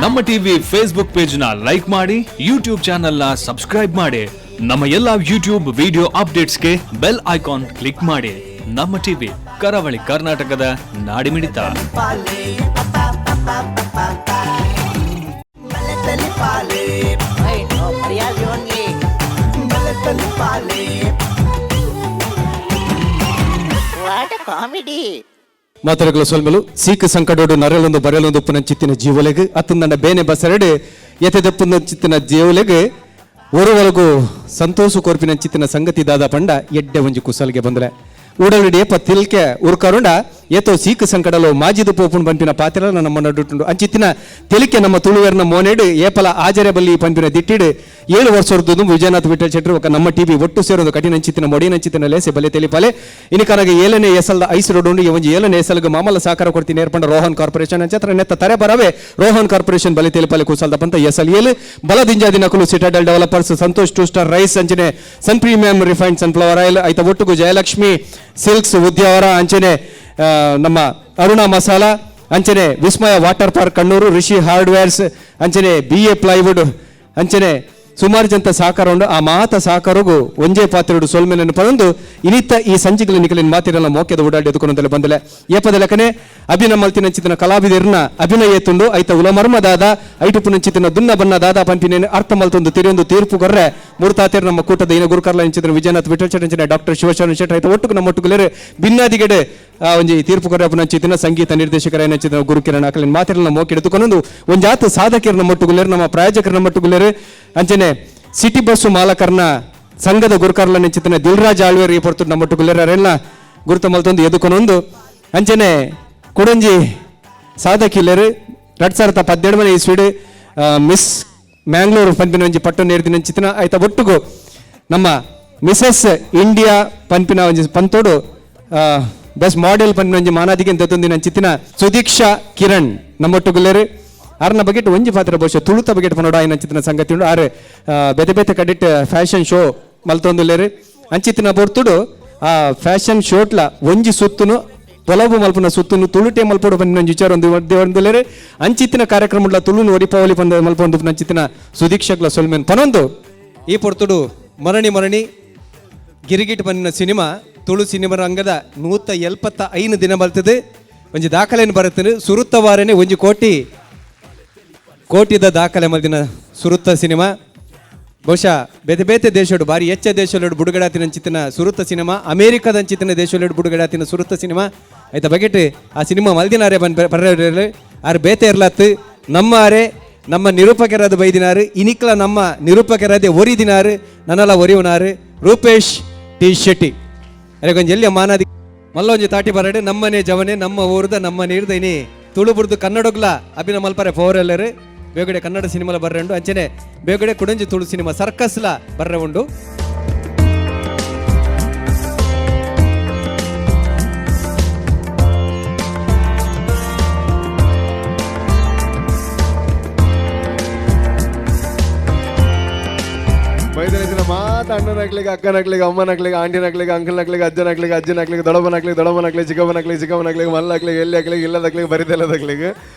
ನಮ್ಮ TV Facebook page ನ like ಮಾಡಿ, ಯೂಟ್ಯೂಬ್ ಚಾನೆಲ್ ನ ಸಬ್ಸ್ಕ್ರೈಬ್ ಮಾಡಿ. ನಮ್ಮ ಎಲ್ಲಾ ಯೂಟ್ಯೂಬ್ ವಿಡಿಯೋ ಅಪ್ಡೇಟ್ಸ್ಗೆ bell icon click ಮಾಡಿ. ನಮ್ಮ ಟಿವಿ, ಕರಾವಳಿ ಕರ್ನಾಟಕದ ನಾಡಿಮಿಡಿತ. What comedy! ಮಾತುಗಳ ಸೊಲ್ಮೆಲು ಸೀಕ ಸಂಕಟೋಡು ನರಲೊಂದು ಬರಲೊಂದು ಉಪ್ಪುನ ಚಿತ್ತಿನ ಜೀವಲೆಗ್ ಅತ್ತಂದಣ್ಣ ಬೇನೆ ಬಸರಡು ಎತೆದಪ್ಪುನ ಚಿತ್ತಿನ ಜೀವಲೆಗ್ ಒರುವರೆಗೂ ಸಂತೋಷ ಕೋರ್ಪಿನ ಚಿತ್ತಿನ ಸಂಗತಿ ದಾದ ಪಂಡ ಎಡ್ಡೆ ಒಂಜಿ ಕುಸಲ್ಗೆ ಬಂದಲೆ ಉಡಲಿಡಿ ಏಪ ತಿಲ್ಕೆ ಉರ್ಕರುಂಡ ಏತೋ ಸೀಕ ಸಂಕಡಲು ಮಾಜಿದು ಪೋಪುಣ್ ಪನ್ಪಿನ ಪಾತ್ರ ನಮ್ಮ ನಡುಟುಂಡು. ಅಂಚಿತ್ತಿನ ತೆಲಿಕೆ ನಮ್ಮ ತುಳುವೆರ್ನ ಮೋನೆಡು ಏಪಲ ಆಜರೆ ಬಲ್ಲಿ ಪನ್ಪಿನ ದಿಟ್ಟಿಡು 7 ವರ್ಷದ್ದು ವಿಜಯನಾಥ್ ವಿಠಲ್ ಶೆಟ್ಟರು ఒక ನಮ್ಮ ಟಿವಿ ಒಟ್ಟು ಸೇರೋದು ಕಠಿಣ ಅಂಚಿತ್ತಿನ ಮೊಡಿನ ಅಂಚಿತ್ತಿನ ಲೇಸೆ ಬಲೆ ತೆಲಿಪಾಲೆ. ಇನಿಕನಗ 7ನೇ ಎಸಲ್ದ ಐಸ್ ರೋಡ್ ಉಂಡು. ಈ ಒಂಜಿ 7ನೇ ಎಸಲ್ಗೆ ಮಾಮಲ ಸಹಕಾರ ಕೊಡ್ತೀನಿ ಏರ್ಪಂಡ ರೋಹನ್ ಕಾರ್ಪೊರೇಷನ್ ಅಂಚತ್ರ ನೆತ್ತ ತರೆ ಬರವೆ ರೋಹನ್ ಕಾರ್ಪೊರೇಷನ್ ಬಲೆ ತೆಲಿಪಾಲೆ. ಕುಸಲ್ದ ಪಂತ ಎಸಲ್ 7 ಬಲದಿಂಜಾದಿ ನಕಲು Citadel developers, Santosh two star rice, ಅಂಚನೆ Sun premium refined sunflower oil, ಐತ ಒಟ್ಟುಗು ಜಯಲಕ್ಷ್ಮಿ ಸಿಲ್ಕ್ಸ್ ಉದ್ಯಾವರ, ಅಂಚನೆ ನಮ್ಮ ಅರುಣ ಮಸಾಲಾ, ಅಂಚನೆ ವಿಸ್ಮಯ water park Kannur, Rishi hardwares, ಅಂಚನೆ B A plywood, ಅಂಚನೆ ಸುಮಾರು ಜಂತ ಸಹಕಾರ ಉಂಡು. ಆ ಮಾತ ಸಹಕಾರಗೂ ಒಂಜೇ ಪಾತ್ರೆಡು ಸೊಲ್ಮೆನನ್ನು ಪರಂದು ಇನಿತ್ತ ಈ ಸಂಚಿಗಳ ನಿಕಲಿನ ಮಾತಿರಲ್ಲ ಮೋಕ್ಯದ ಓಡಾಡಿ ಎದುಕೊಂಡಲೆ ಬಂದಲೆ. ಏಪದ ಲೆಕ್ಕನೆ ಅಭಿನಯ ಮಲ್ತಿನಂಚಿತನ ಕಲಾವಿದರ್ನ ಅಭಿನಯ ತುಂಡು ಐತ ಉಲಮರ್ಮ ದಾದ ಐಟುಪುನಂಚಿತನ ದುನ್ನ ಬನ್ನ ದಾದಾ ಪಂಪಿನೇನು ಅರ್ಥ ಮಲ್ತೊಂದು ತಿರಿಯೊಂದು ತೀರ್ಪು ಕೊರ್ರೆ ಮೂರ್ತಾತೇರ್ ನಮ್ಮ ಕೂಟದ ಇನ ಗುರುಕರ್ಲ ಇಂಚಿತನ ವಿಜಯನಾಥ್ ವಿಠಲ್ ಶೆಟ್ಟಿ, ಅಂಚನೆ ಡಾಕ್ಟರ್ ಶಿವಶರಣ ಶೆಟ್ಟಿ, ಐತ ಒಟ್ಟುಕು ನಮ್ಮ ಒಟ್ಟುಗುಲೇರು ಭಿನ್ನಾದಿಗೆಡೆ ಆ ಒಂಜಿ ತೀರ್ಪು ಕೊರ್ರೆ ಪುನಂಚಿತನ ಸಂಗೀತ ನಿರ್ದೇಶಕರ ಏನಂಚಿತನ ಗುರುಕಿರಣ ಅಕಲಿನ ಮಾತಿರಲ್ಲ ಮೋಕೆ ಎದುಕೊಂಡು ಒಂಜಾತ ಸಾಧಕರ ಮೊಟ್ಟುಗುಲೇರು, ನಮ್ಮ ಪ್ರಾಯೋಜಕರ ಮೊಟ್ಟುಗುಲೇರು, ಅಂಚನೆ ಸಿಟಿ ಬಸ್ಸು ಮಾಲಕರ್ನ ಸಂಘದ ಗುರುಕರ್ಲ ನೆಂಚಿತನ ದಿಲ್ರಾಜ್ ಆಳ್ವೇರ್ ಈ ಪೊರ್ತು ನಮ್ಮ ಒಟ್ಟುಗುಲೇರೆಲ್ಲ ಗುರುತ ಮಲ್ತೊಂದು ಎದುಕೊನೊಂದು. ಅಂಚನೆ ಕುಡಂಜಿ ಸಾಧಕಿಲ್ಲರು 2017 ಮನೆ ಇಸ್ವಿಡ್ ಮಿಸ್ ಮ್ಯಾಂಗ್ಳೂರು ಪಂಪಿನ ಒಂಜಿ ಪಟ್ಟು ನೇರ್ದಿನ ಅಂಚಿತನ ಆಯ್ತ ಒಟ್ಟುಗು ನಮ್ಮ ಮಿಸಸ್ ಇಂಡಿಯಾ ಪಂಪಿನ ಒಂಜಿ ಪಂತೋಡು ಬೆಸ್ಟ್ ಮಾಡೆಲ್ ಪಂಪಿನ ಒಂಜಿ ಮಾನಾದಿಗೆ ತೆತ್ತೊಂದಿನ ಅಂಚಿತ್ತಿನ ಸುದೀಕ್ಷಾ ಕಿರಣ್ ನಮ್ಮೊಟ್ಟುಗುಲ್ಲೇರು. ಆರ್ನ ಬಗೆಟ್ ಒಂಜಿ ಪಾತ್ರ ಬಹುಶಃ ತುಳುತ ಬಗೆಟ್ ಪನೋಡ ಆಯ್ನ ಅಂಚಿತ್ತಿನ ಸಂಗತಿ ಉಂಡು. ಆರು ಬೇತೆ ಬೇತೆ ಕಡಿಟ್ ಫ್ಯಾಷನ್ ಶೋ ಮಲ್ತೊಂದುಲ್ಲೇರು. ಅಂಚಿತ್ತಿನ ಪೊರ್ತುಡು ಆ ಫ್ಯಾಷನ್ ಶೋಟ್ಲ ಒಂಜಿ ಸುತ್ತುನು ಪೊಲಬು ಮಲ್ಪುನ ಸುತ್ತುನು ತುಳುಟೆ ಮಲ್ಪೊಡು ಪನ್ಪಿನ ಒಂಜಿ ವಿಚಾರ ಒಂದು ಒಂದುಲ್ಲೇರು. ಅಂಚಿತ್ತಿನ ಕಾರ್ಯಕ್ರಮ ತುಳುನು ಒರಿಪಾವಲಿ ಪಂದ ಮಲ್ಪೊಂದು ಅಂಚಿತ್ತಿನ ಸುದೀಕ್ಷಕ್ಲ ಸೊಲ್ಮೆನ್ ಪನೊಂದು ಈ ಪೊರ್ತುಡು ಮರಣಿ ಮರಣಿ ಗಿರಿಗಿಟ್ ಪನ್ನಿನ ಸಿನಿಮಾ ತುಳು ಸಿನಿಮಾ ರಂಗದ 175 ದಿನ ಬರ್ತದೆ. ಒಂಜಿ ದಾಖಲೆಯನ್ನು ಬರುತ್ತದೆ. ಸುರುತ್ತ ವಾರನೆ ಒಂಜಿ ಕೋಟಿ ಕೋಟಿದ ದಾಖಲೆ ಮಲ್ದಿನ ಸುರುತ್ತ ಸಿನಿಮಾ. ಬಹುಶಃ ಬೇತೆ ಬೇತೆ ದೇಶಡು ಬಾರಿ ಹೆಚ್ಚ ದೇಶಗಳು ಬುಡುಗಡೆ ಅಂಚಿತ್ತಿನ ಸುರುತ್ತ ಸಿನಿಮಾ, ಅಮೇರಿಕದ ಅಂಚಿತ್ತಿನ ದೇಶಗಳು ಬಿಡುಗಡೆ ಆತಿನ ಸುರುತ್ತ ಸಿನಿಮಾ. ಆಯ್ತಾ ಬಗೆಟ್ ಆ ಸಿನಿಮಾ ಮಲ್ದಿನಾರೆ ಬನ್ ಬರ್ರೆ ಆರು ಬೇತೆ ಇರ್ಲತ್ತು ನಮ್ಮ ಆರೆ ನಮ್ಮ ನಿರೂಪಕರಾದ ಬೈದಿನಾರು ಇನಿಕ್ಲ ನಮ್ಮ ನಿರೂಪಕರಾದ ಒರಿದಿನಾರು ನನ್ನಲ್ಲ ಒರಿಯುನಾರು ರೂಪೇಶ್ ಟಿ ಶೆಟ್ಟಿ ಅರೆ ಎಲ್ಲಿಯ ಮಾನಾದಿ ಮಲ್ಲೊಂಜಿ ತಾಟಿ ಬರಡು. ನಮ್ಮನೆ ಜವನೆ ನಮ್ಮ ಊರ್ದ ನಮ್ಮ ನೀರ್ದ ಇನಿ ತುಳು ಬುರ್ದು ಕನ್ನಡಗ್ಲ ಅಭಿನ ಮಲ್ಪರೆ ಫೋರ್ ಎಲ್ಲರು ಬೇಗಡೆ ಕನ್ನಡ ಸಿನಿಮಾಲ ಬರ್ರೆ ಉಂಡು. ಅಂಚನೆ ಬೇಗಡೆ ಕುಡಂಜಿ ತುಳು ಸಿನಿಮಾ ಸರ್ಕಸ್ಲ ಬರ್ರೆ ಉಂಡು. ಬೈದನಿಸಿನ ಮಾತ ಅಣ್ಣನಕ್ಲಿಗೆ, ಅಕ್ಕನಕ್ಲಿಗೆ, ಅಮ್ಮನಕ್ಲಿಗೆ, ಆಂಟಿನಕ್ಲಿಗೆ, ಅಂಕಲ್ನಕ್ಲಿಗೆ, ಅಜ್ಜನಕ್ಲಿಗೆ, ಅಜ್ಜನಕ್ಲಿಗೆ, ದೊಡಬನಕ್ಲಿಗೆ, ದೊಡಬನಕ್ಲಿಗೆ, ಚಿಕ್ಕಮ್ಮನಕ್ಲಿಗೆ, ಚಿಕ್ಕಮ್ಮನಕ್ಲಿಗೆ, ಮಲ್ಲಕ್ಲಿಗೆ, ಎಲ್ಲಿ ಇಲ್ಲದಕ್ಲಿಗೆ, ಬರಿದೆಲ್ಲದಕ್ಲಿಗೆ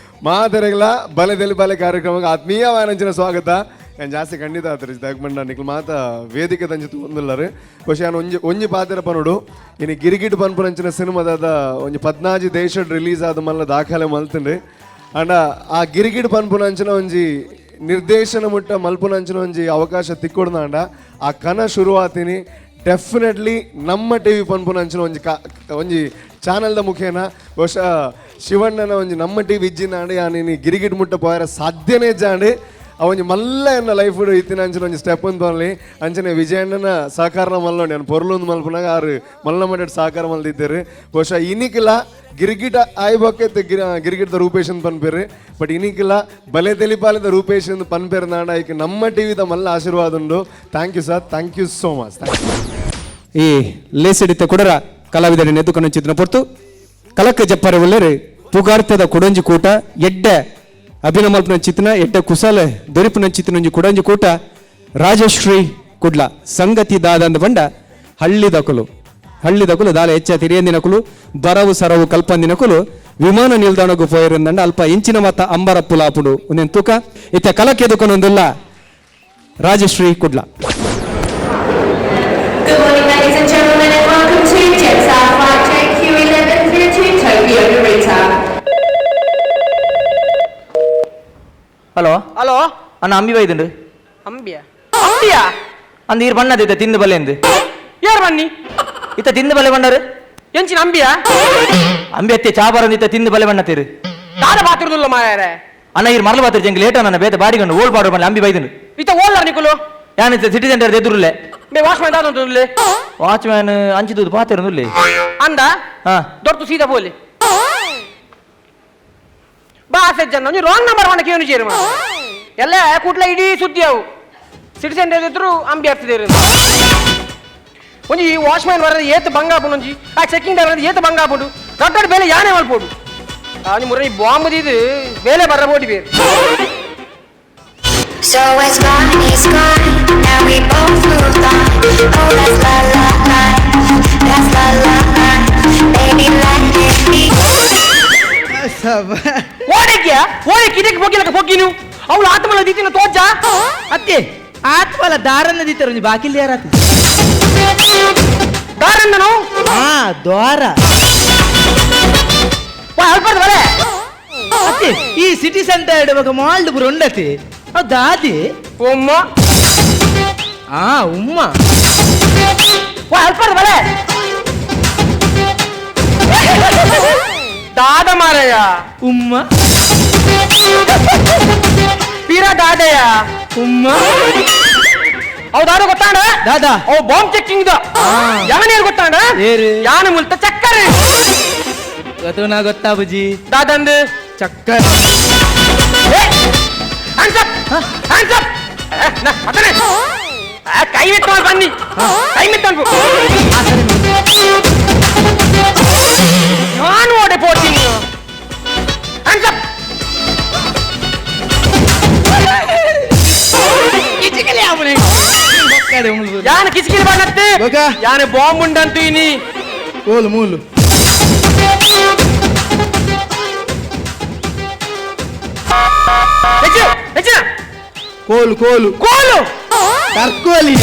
ಮಾತೆರೆಗ್ಲ ಬಲೆ ದೆಲಿ ಬಲೆ ಕಾರ್ಯಕ್ರಮಕ್ಕೆ ಆತ್ಮೀಯವಾದ ಸ್ವಾಗತ. ನಾನು ಜಾಸ್ತಿ ಖಂಡಿತ ಆತರಿ ದಾಗ್ಮಂಡ ನಿಕ್ಲು ಮಾತ ವೇದಿಕೆ ತಂಚಿ ತೂಂದುಲ್ಲರು. ಬಹುಶಃ ನಾನು ಒಂಜಿ ಒಂಜಿ ಪಾತೆರ ಪನೋಡು. ಇನಿ ಗಿರಿಗಿಟ್ ಪನ್ಪುನಂಚಿನ ಸಿನಿಮಾದ ಒಂಜಿ 14 ದೇಶಡ್ ರಿಲೀಸ್ ಆದ ಮಲ್ಲ ದಾಖಲೆ ಮಲ್ತಂಡ್ರಿ. ಅಂಡ ಆ ಗಿರಿಗಿಟ್ ಪನ್ಪುನಂಚಿನ ಒಂಜಿ ನಿರ್ದೇಶನ ಮುಟ್ಟ ಮಲ್ಪುನಂಚಿನ ಒಂಜಿ ಅವಕಾಶ ತಿಕ್ಕೊಡ್ದಾಂಡ ಆ ಕನ ಶುರುವಾತಿನಿ ಡೆಫಿನೆಟ್ಲಿ ನಮ್ಮ ಟಿವಿ ಪನ್ಪುನಂಚಿನ ಒಂಜಿ ಒಂಜಿ ಚಾನಲ್ದ ಮುಖೇನ. ಬಹುಶಃ ಶಿವಣ್ಣನ ಒಂಜಿ ನಮ್ಮ ಟಿವಿ ಇಜ್ಜಿನಾಂಡ ಯಾನ್ ಗಿರಿಗಿಟ್ ಮುಟ್ಟ ಪೋಯರ ಸಾಧ್ಯನೇ ಜಾಂಡಿ. ಆ ಒಂಜಿ ಮಲ್ಲ ಎನ್ನ ಲೈಫ್ ಇತ್ತಿನ ಅಂಚಿನ ಒಂಜಿ ಸ್ಟೆಪ್ ಅಂತ ಪನ್ಲಿ. ಅಂಚನೆ ವಿಜಯಣ್ಣನ ಸಹಕಾರನ ಮಲ್ಲೋಂಡಿ ನಾನು ಪೊರ್ಲೊಂದು ಮಲ್ಪುನಾಗ ಆರು ಮಲ್ಲ ಮಟ್ಟ ಸಹಕಾರ ಮಲ್ದಿದ್ದಾರೆ. ಬಹುಶಃ ಇನಿಕಿಲ ಗಿರಿಗಿಟ ಆಯ್ಬೊಕ್ಕೆ ಗಿರಿಗಿಟದ ರೂಪೇಶ್ ಅಂತ ಪನ್ಪೇರು. ಬಟ್ ಇನಿಕಿಲ ಬಲೆ ತೆಲಿಪಾಲಿದ ರೂಪೇಶ್ ಅಂತ ಪನ್ಪೇರು ನಾಡ ಐಕ್ ನಮ್ಮ ಟಿವಿದ ಮಲ್ಲ ಆಶೀರ್ವಾದ ಉಂಡು. Thank you sir, thank you so much, thank you. ಈ ಲೇಸಿಡಿತ ಕುಡರ ಕಲಾವಿದರ ನೆದ್ದು ಕಣಂಚಿತ್ತಿನ ಪೊರ್ತು ಕಲಕ್ಕ ಜಪ್ಪರೆ ಉಲ್ಲೇರು ಪುಗಾರ್ತದ ಕುಡಂಜಿ ಕೂಟ ಎಡ್ಡೆ ಅಭಿನಯ ಮಲ್ಪುನ ಎಡ್ಡೆ ಕುಸಲ ದೊರಿಪುನ ಒಂಜಿ ಕುಡಂಜಿ ಕೂಟ ರಾಜಶ್ರೀ ಕುಡ್ಲ. ಸಂಗತಿ ದಾದಂದ ಬಂಡ ಹಳ್ಳಿದಕುಲು ಹಳ್ಳಿದಕುಲು ದಾಲ ಹೆಚ್ಚ ತಿರಿಯಂದಿನಕುಲು ಬರವು ಸರವು ಕಲ್ಪಂದಿನಕುಲು ವಿಮಾನ ನಿಲ್ದಾಣಕ್ಕೂ ಪೋಯರಿಂದಂಡ ಅಲ್ಪ ಇಂಚಿನ ಮತ್ತ ಅಂಬರಪ್ಪುಲಾಪುಡು ಒಂದೇನು ತೂಕ ಇತ್ತ ಕಲಕೆದುಕೊನೊಂದುಲ್ಲ Rajashree Kudla. Good morning, ladies and gentlemen, and welcome to Jetstar Flight JQ11 through to Tokyo Narita. Hello hello ಅಣ್ಣ ಅಂಬಿ ಬೈದುಂಡು. ಅಂಬಿಯ ಅಂಬಿಯ ಅಂದ್ ಈರ್ ಬಣ್ಣದ ಇತ್ತ ತಿಂದು ಬಲ್ಲೆ ಎಂದು. ಯಾರು ಬನ್ನಿ? ಇತ್ತ ತಿಂದು ಬಲ್ಲೆ ಬಂಡಾರು. ಎಂಚಿನ ಅಂಬಿಯ? ಅಂಬಿ ಅತ್ತೆ ಚಾ ಬರಂದು ಇತ್ತ ತಿಂದು ಬಲ್ಲೆ ಬಣ್ಣ ತೀರು. ದಾದ ಬಾತಿರುದಿಲ್ಲ ಮಾಯಾರೆ. ಅಣ್ಣ ಈರ್ ಮರಳು ಬಾತಿರು ಜಂಗ್ ಲೇಟ್ ಅಣ್ಣ ಬೇತ ಬಾಡಿ ಕಂಡು ಓಲ್ಡ್ ಬಾರ್ಡರ್ ಬಣ್ಣ ಅಂಬಿ ಬೈದುಂಡು. ಇತ್ತ ಓಲ್ಲಾರ ನಿಕುಲು? ಯಾನ್ ಇತ್ತ ಸಿಟಿ ಸೆಂಟರ್ ಎದುರುಲ್ಲೆ. ಬೇ ವಾಚ್ ಮ್ಯಾನ್ ದಾದ ಉಂಟು? ವಾಚ್ ಮ್ಯಾನ್ ಅಂಚಿದ್ದು ಪಾತಿರುಂದುಲ್ಲೆ. ಅಂದ? ಹಾ. ದೊಡ್ಡ ಸೀದಾ ಬೋಲಿ ಬಾ ಸಜ್ಜನ ಒಂಜಿ ರಾಂಗ್ ನಂಬರ್ ಮಣ್ಣ ಕೇನು ಚೇರು ಎಲ್ಲ ಕೂಟ್ಲ ಇಡೀ ಸುದ್ದಿ ಅವು ಸಿಟಿ ಸೆಂಟರ್ ಎದುರು ಅಂಬಿ ಆಗ್ತಿದೆ. ಒಂಜಿ ವಾಚ್ ಮ್ಯಾನ್ ಬರೋದು ಏತ್ ಬಂಗ ಆಪುಂಡು, ಒಂಜಿ ಆ ಚೆಕಿಂಗ್ ಬರೋದು ಏತ್ ಬಂಗ ಆಪುಂಡು. ದೊಡ್ಡ ದೊಡ್ಡ ಬೇಲೆ ಯಾನೆ ಮಲ್ಪೋಡು ಒಂಜಿ ಮುರ ಈ ಬಾಂಬ್ ದೀದು ಬೇಲೆ ಬರ್ರ ಬೋಡಿ ಬೇರೆ. So it's gone, he's gone. Now we both moved on. Oh, that's la la la. That's la la la. Baby, let it be. ಓಡಕ್ಕಿಯ ಓಡಕ್ಕೆ ಇದಕ್ಕೆ ಪೊಗ್ಗಿಲಕ್ಕ ಪೊಗ್ಗಿ ನೀವು ಅವಳು ಆತ್ಮಲ ದೀತಿನ ತೋಜ. ಅತ್ತೆ ಆತ್ಮಲ ದಾರನ್ನ ದೀತಾರ ಒಂಜಿ ಬಾಕಿಲ್ ಯಾರಾತ. ದಾರಂದನು? ಹಾ ದ್ವಾರ. ವಾ ಅಲ್ಪದ ಬಲೆ. ಅತ್ತೆ ಈ ಸಿಟಿ ಸೆಂಟರ್ ಇಡುವಾಗ ಮಾಲ್ಡ್ ಪೂರ ಉಂಡತಿ ಅವ್ ದಾದಿ. ಉಮ್ಮ. ಆ ಉಮ್ಮ. ವಾ ಅಲ್ಪದ ಬಲೆ. ದಾದ ಮಾರಯ್ಯ. ಉಮ್ಮ. ಪೀರ ದಾದಯ್ಯ. ಉಮ್ಮ. ಅವ್ ದಾದ ಗೊತ್ತಾಂಡ? ದಾದಾ. ಅವ್ bomb checking the. ಯಾನೇರು ಗೊತ್ತಾಂಡ? ಏರು? ಯಾನ ಮುಲ್ತ ಚಕ್ಕರೆ. ಗೊತ್ತುನಾ ಗೊತ್ತಾ ಬುಜಿ? ದಾದಂದು ಚಕ್ಕರ್. Hands up, hands up. ಅತನೆ ಕೈ ಮೆತ್ತ ಬನ್ನಿ, ಕೈ ಮೆತ್ತ ನಾನು ಓಡೆ ಪೋತೀನಿ. Hands up. ಯಾನ ಕಿಸಿಕಿಲಿ ಬಣ್ಣತ್ತೆ. ಬೊಕ? ಯಾನ ಬಾಂಬ್ ಉಂಡಂತು ಇನಿ. ಓಲು ಮೂಲು. ಹೆಚ್ಚು ಹೆಚ್ಚಿನ ಕೋಲು ಕೋಲು ಕೋಲು ಟರ್ಕೋಲಿ.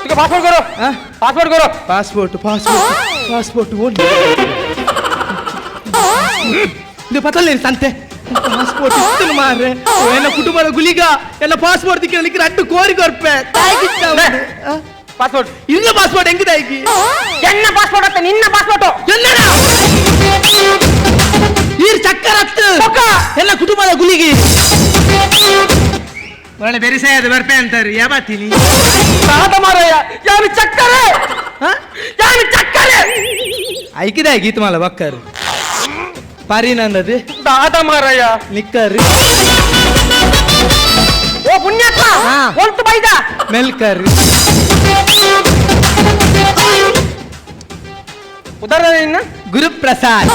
ಈಗ ಪಾಸ್ಪೋರ್ಟ್ ಕೊರು. ಪಾಸ್ಪೋರ್ಟ್ ಕೊರು. Passport passport passport ಓಡಿ ಇದು ಪತಲ್ಲ ಸಂತೆ ಪಾಸ್ಪೋರ್ಟ್ ಇತ್ತು ಮಾರ್ರೆ. ಎನ್ನ ಕುಟುಂಬದ ಗುಲಿಗ ಎಲ್ಲ ಪಾಸ್ಪೋರ್ಟ್ ದಿಕ್ಕಿನ ಅಡ್ಡು ಕೋರಿ ಕೊರ್ಪೆ. ಪಾಸ್ಪೋರ್ಟ್ ಇಲ್ಲ ಪಾಸ್ಪೋರ್ಟ್ ಹೆಂಗ್ ತಾಯ್ಕಿ? ಎನ್ನ ಪಾಸ್ಪೋರ್ಟ್ ಅತ್ತ ನಿನ್ನ ಪಾಸ್ಪೋರ್ಟ್. ಎಲ್ಲಡ ಈರ್ ಚಕ್ಕರತ್ತು ಬೊಕ್ಕ. ಎಲ್ಲ ಕುಟುಂಬದ ಗುಲಿಗಿ ಒಳ್ಳೆ ಬೆರಿಸಾಯದ ಬರ್ಪೆ ಅಂತಾರೆ ಯಾಬಾತೀನಿ. ತಾತ ಮಾರಯ್ಯ ಯಾರು ಚಕ್ಕರೆ ಯಾರು ಚಕ್ಕರೆ. ಐಕಿದ ಗೀತ ಮಾಲ ಬಕ್ಕರು ಪರಿನಂದದು ತಾತ ಮಾರಯ್ಯ ನಿಕ್ಕರು. ಓ ಪುಣ್ಯಾತ್ಮ. ಹಾ. ಒಲ್ತು ಬೈದ ಮೆಲ್ಕರ್. ಉದಾಹರಣೆ ನಿನ್ನ ಗುರುಪ್ರಸಾದ್.